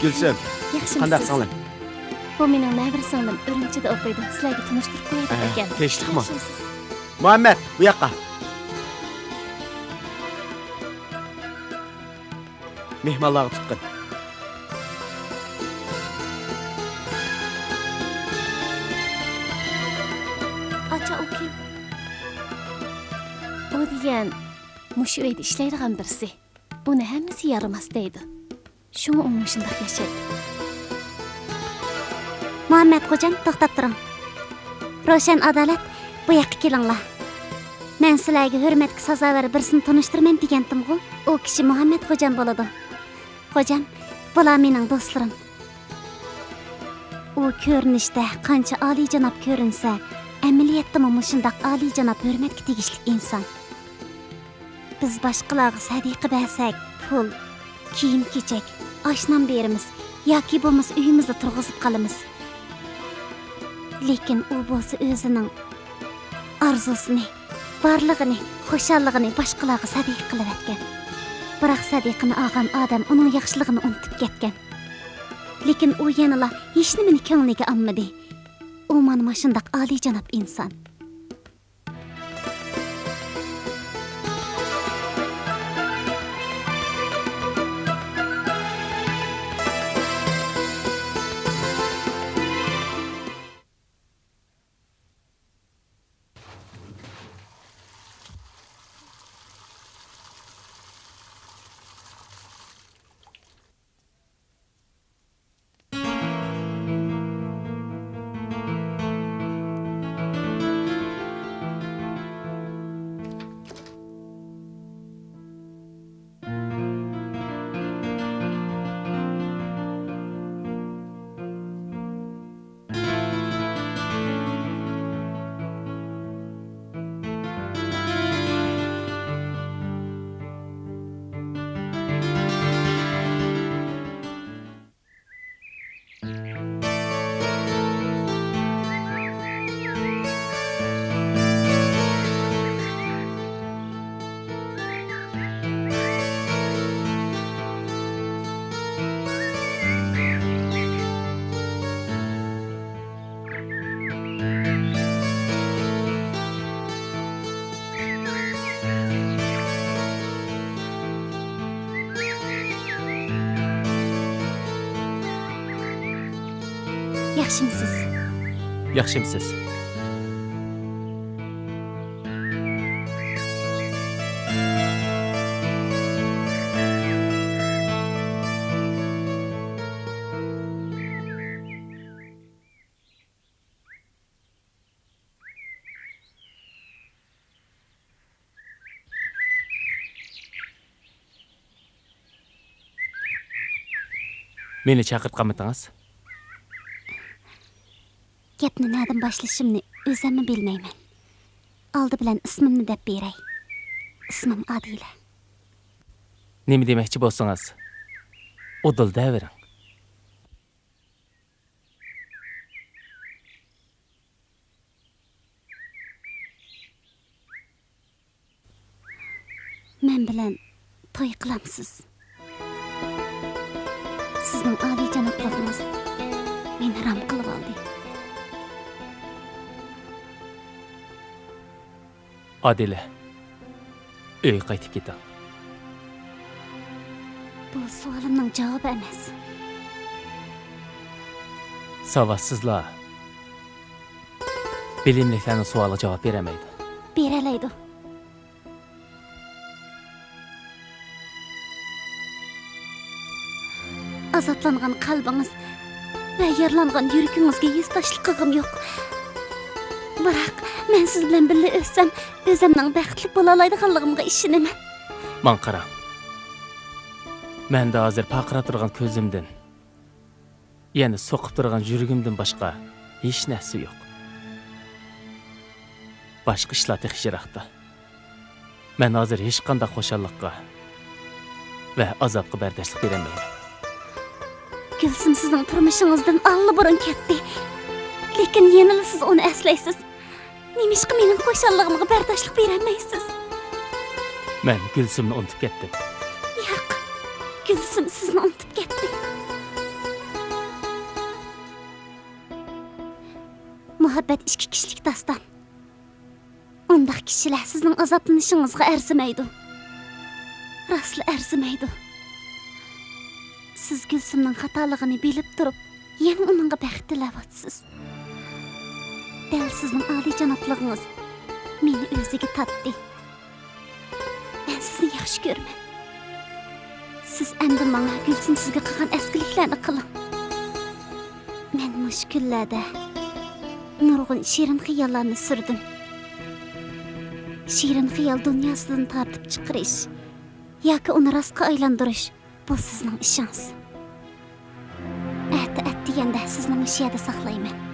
گۈلسۈم، ياخشىمۇ قانداق سىز؟ سىڭلىم؟ بۇ مېنىڭ نەۋرە سىڭلىم، ئۈرۈمچىدە ئوقۇيدۇ. سىلەرگە تونۇشتۇرۇپ قوياي دەپ ھە، ئەكەلدىم. تىنچلىقمۇ؟ ياخشىمۇسىز؟ مۇھەممەد، بۇ ياققا. مېھمانلارغا تۇتقىن. ئاچا، ئۇ كىم؟ ئۇ دېگەن مۇشۇ ئۆيدە ئىشلەيدىغان بىرسى. ئۇنى ھەممىسى يارىماس دەيدۇ. شۇڭا ئۇ مۇشۇنداق ياشايدۇ. مۇھەممەت خوجام، توختاپ تۇرۇڭ. روشەن، ئادالەت، بۇ ياققا كېلىڭلار. مەن سىلەرگە ھۆرمەتكە سازاۋەر بىرسىنى تونۇشتۇرىمەن دېگەنتىمغۇ؟ ئۇ كىشى مۇھەممەت خوجام بولىدۇ. خوجام، بۇلار مېنىڭ دوستلىرىم. ئۇ كۆرۈنۈشتە قانچە ئالىيجاناب كۆرۈنسە، ئەمەلىيەتتىمۇ مۇشۇنداق ئالىيجاناب، ھۆرمەتكە تېگىشلىك ئىنسان. بىز باشقىلارغا سەدىقە بەرسەك، پۇل، كىيىم-كېچەك، ئاش-نان بېرىمىز ياكى بولمىسا ئۆيىمىزدە تۇرغۇزۇپ قالىمىز. لېكىن ئۇ بولسا ئۆزىنىڭ ئارزۇسىنى، بارلىقىنى، خۇشاللىقىنى باشقىلارغا سەدىقە قىلىۋەتكەن. بىراق سەدىقىنى ئالغان ئادەم ئۇنىڭ ياخشىلىقىنى ئۇنتۇپ كەتكەن. لېكىن ئۇ يەنىلا ھېچنېمىنى كۆڭلىگە ئالمىدى. ئۇ مانا مۇشۇنداق ئالىيجاناب ئىنسان. ياخشىمسىز؟ ياخشىمسىز؟ مېنى چاقىرتقانمىدىڭىز؟ گەپنى نەدىن باشلىشىمنى ئۆزۈممۇ بىلمەيمەن. ئالدى بىلەن ئىسمىمنى دەپ بېرەي. ئىسمىم ئادىلە. نېمە دېمەكچى بولسىڭىز، ئۇدۇل دەۋېرىڭ. مەن بىلەن توي قىلامسىز؟ سىزنىڭ ئالىيجانابلىقىڭىز مېنى رام قىلىۋالدى. ئادىلە، ئۆيگە قايتىپ كېتىڭ. بۇ سوئالىمنىڭ جاۋابى ئەمەس. ساۋاتسىزلار بىلىملىكلەرنىڭ سوئالىغا جاۋاب بېرەلمەيدۇ. بېرەلەيدۇ. ئازابلانغان قەلبىڭىز ۋە يارىلانغان يۈرىكىڭىزگە ھېسداشلىق قىلغۇم يوق. بىراق، مەن سىز بىلەن بىللە ئۆتسەم، ئۆزۈمنىڭ بەختلىك بولالايدىغانلىقىمغا ئىشىنىمەن. ماڭا قاراڭ. مەندە ھازىر پارقىراپ تۇرغان كۆزۈمدىن، يەنە سوقۇپ تۇرغان يۈرىكىمدىن باشقا ھېچ نەرسە يوق. باشقا ئىشلار تېخى يىراقتا. مەن ھازىر ھېچقانداق خۇشاللىققا ۋە ئازابقا بەرداشلىق بېرەلمەيمەن. گۈلسۈم سىزنىڭ تۇرمۇشىڭىزدىن ئاللىبۇرۇن كەتتى. لېكىن يەنىلا سىز ئۇنى ئەسلەيسىز. نېمىشقا مېنىڭ خۇشاللىقىمغا بەرداشلىق بېرەلمەيسىز؟ مەن گۈلسۈمنى ئۇنتۇپ كەتتىم. ياق، گۈلسۈم سىزنى ئۇنتۇپ كەتتى. مۇھەببەت ئىككى كىشىلىك داستان. ئۇنداق كىشىلەر سىزنىڭ ئازابلىنىشىڭىزغا ئەرزىمەيدۇ. راستلا ئەرزىمەيدۇ. سىز گۈلسۈمنىڭ خاتالىقىنى بىلىپ تۇرۇپ، يەنە ئۇنىڭغا بەخت تىلەۋاتىسىز. دەل سىزنىڭ ئالىيجانابلىقىڭىز مېنى ئۆزىگە تارتتى. مەن سىزنى ياخشى كۆرىمەن. سىز ئەمدى ماڭا گۈلسۈم سىزگە قىلغان ئەسكىلىكلەرنى قىلىڭ. مەن مۇشۇ كۈنلەردە نۇرغۇن شېرىن خىياللارنى سۈردۈم. شېرىن خىيال دۇنياسىدىن تارتىپ چىقىرىش ياكى ئۇنى راستقا ئايلاندۇرۇش، بۇ سىزنىڭ ئىشىڭىز. ئەتە ئەتىگەندە سىزنى مۇشۇ يەردە ساقلايمەن.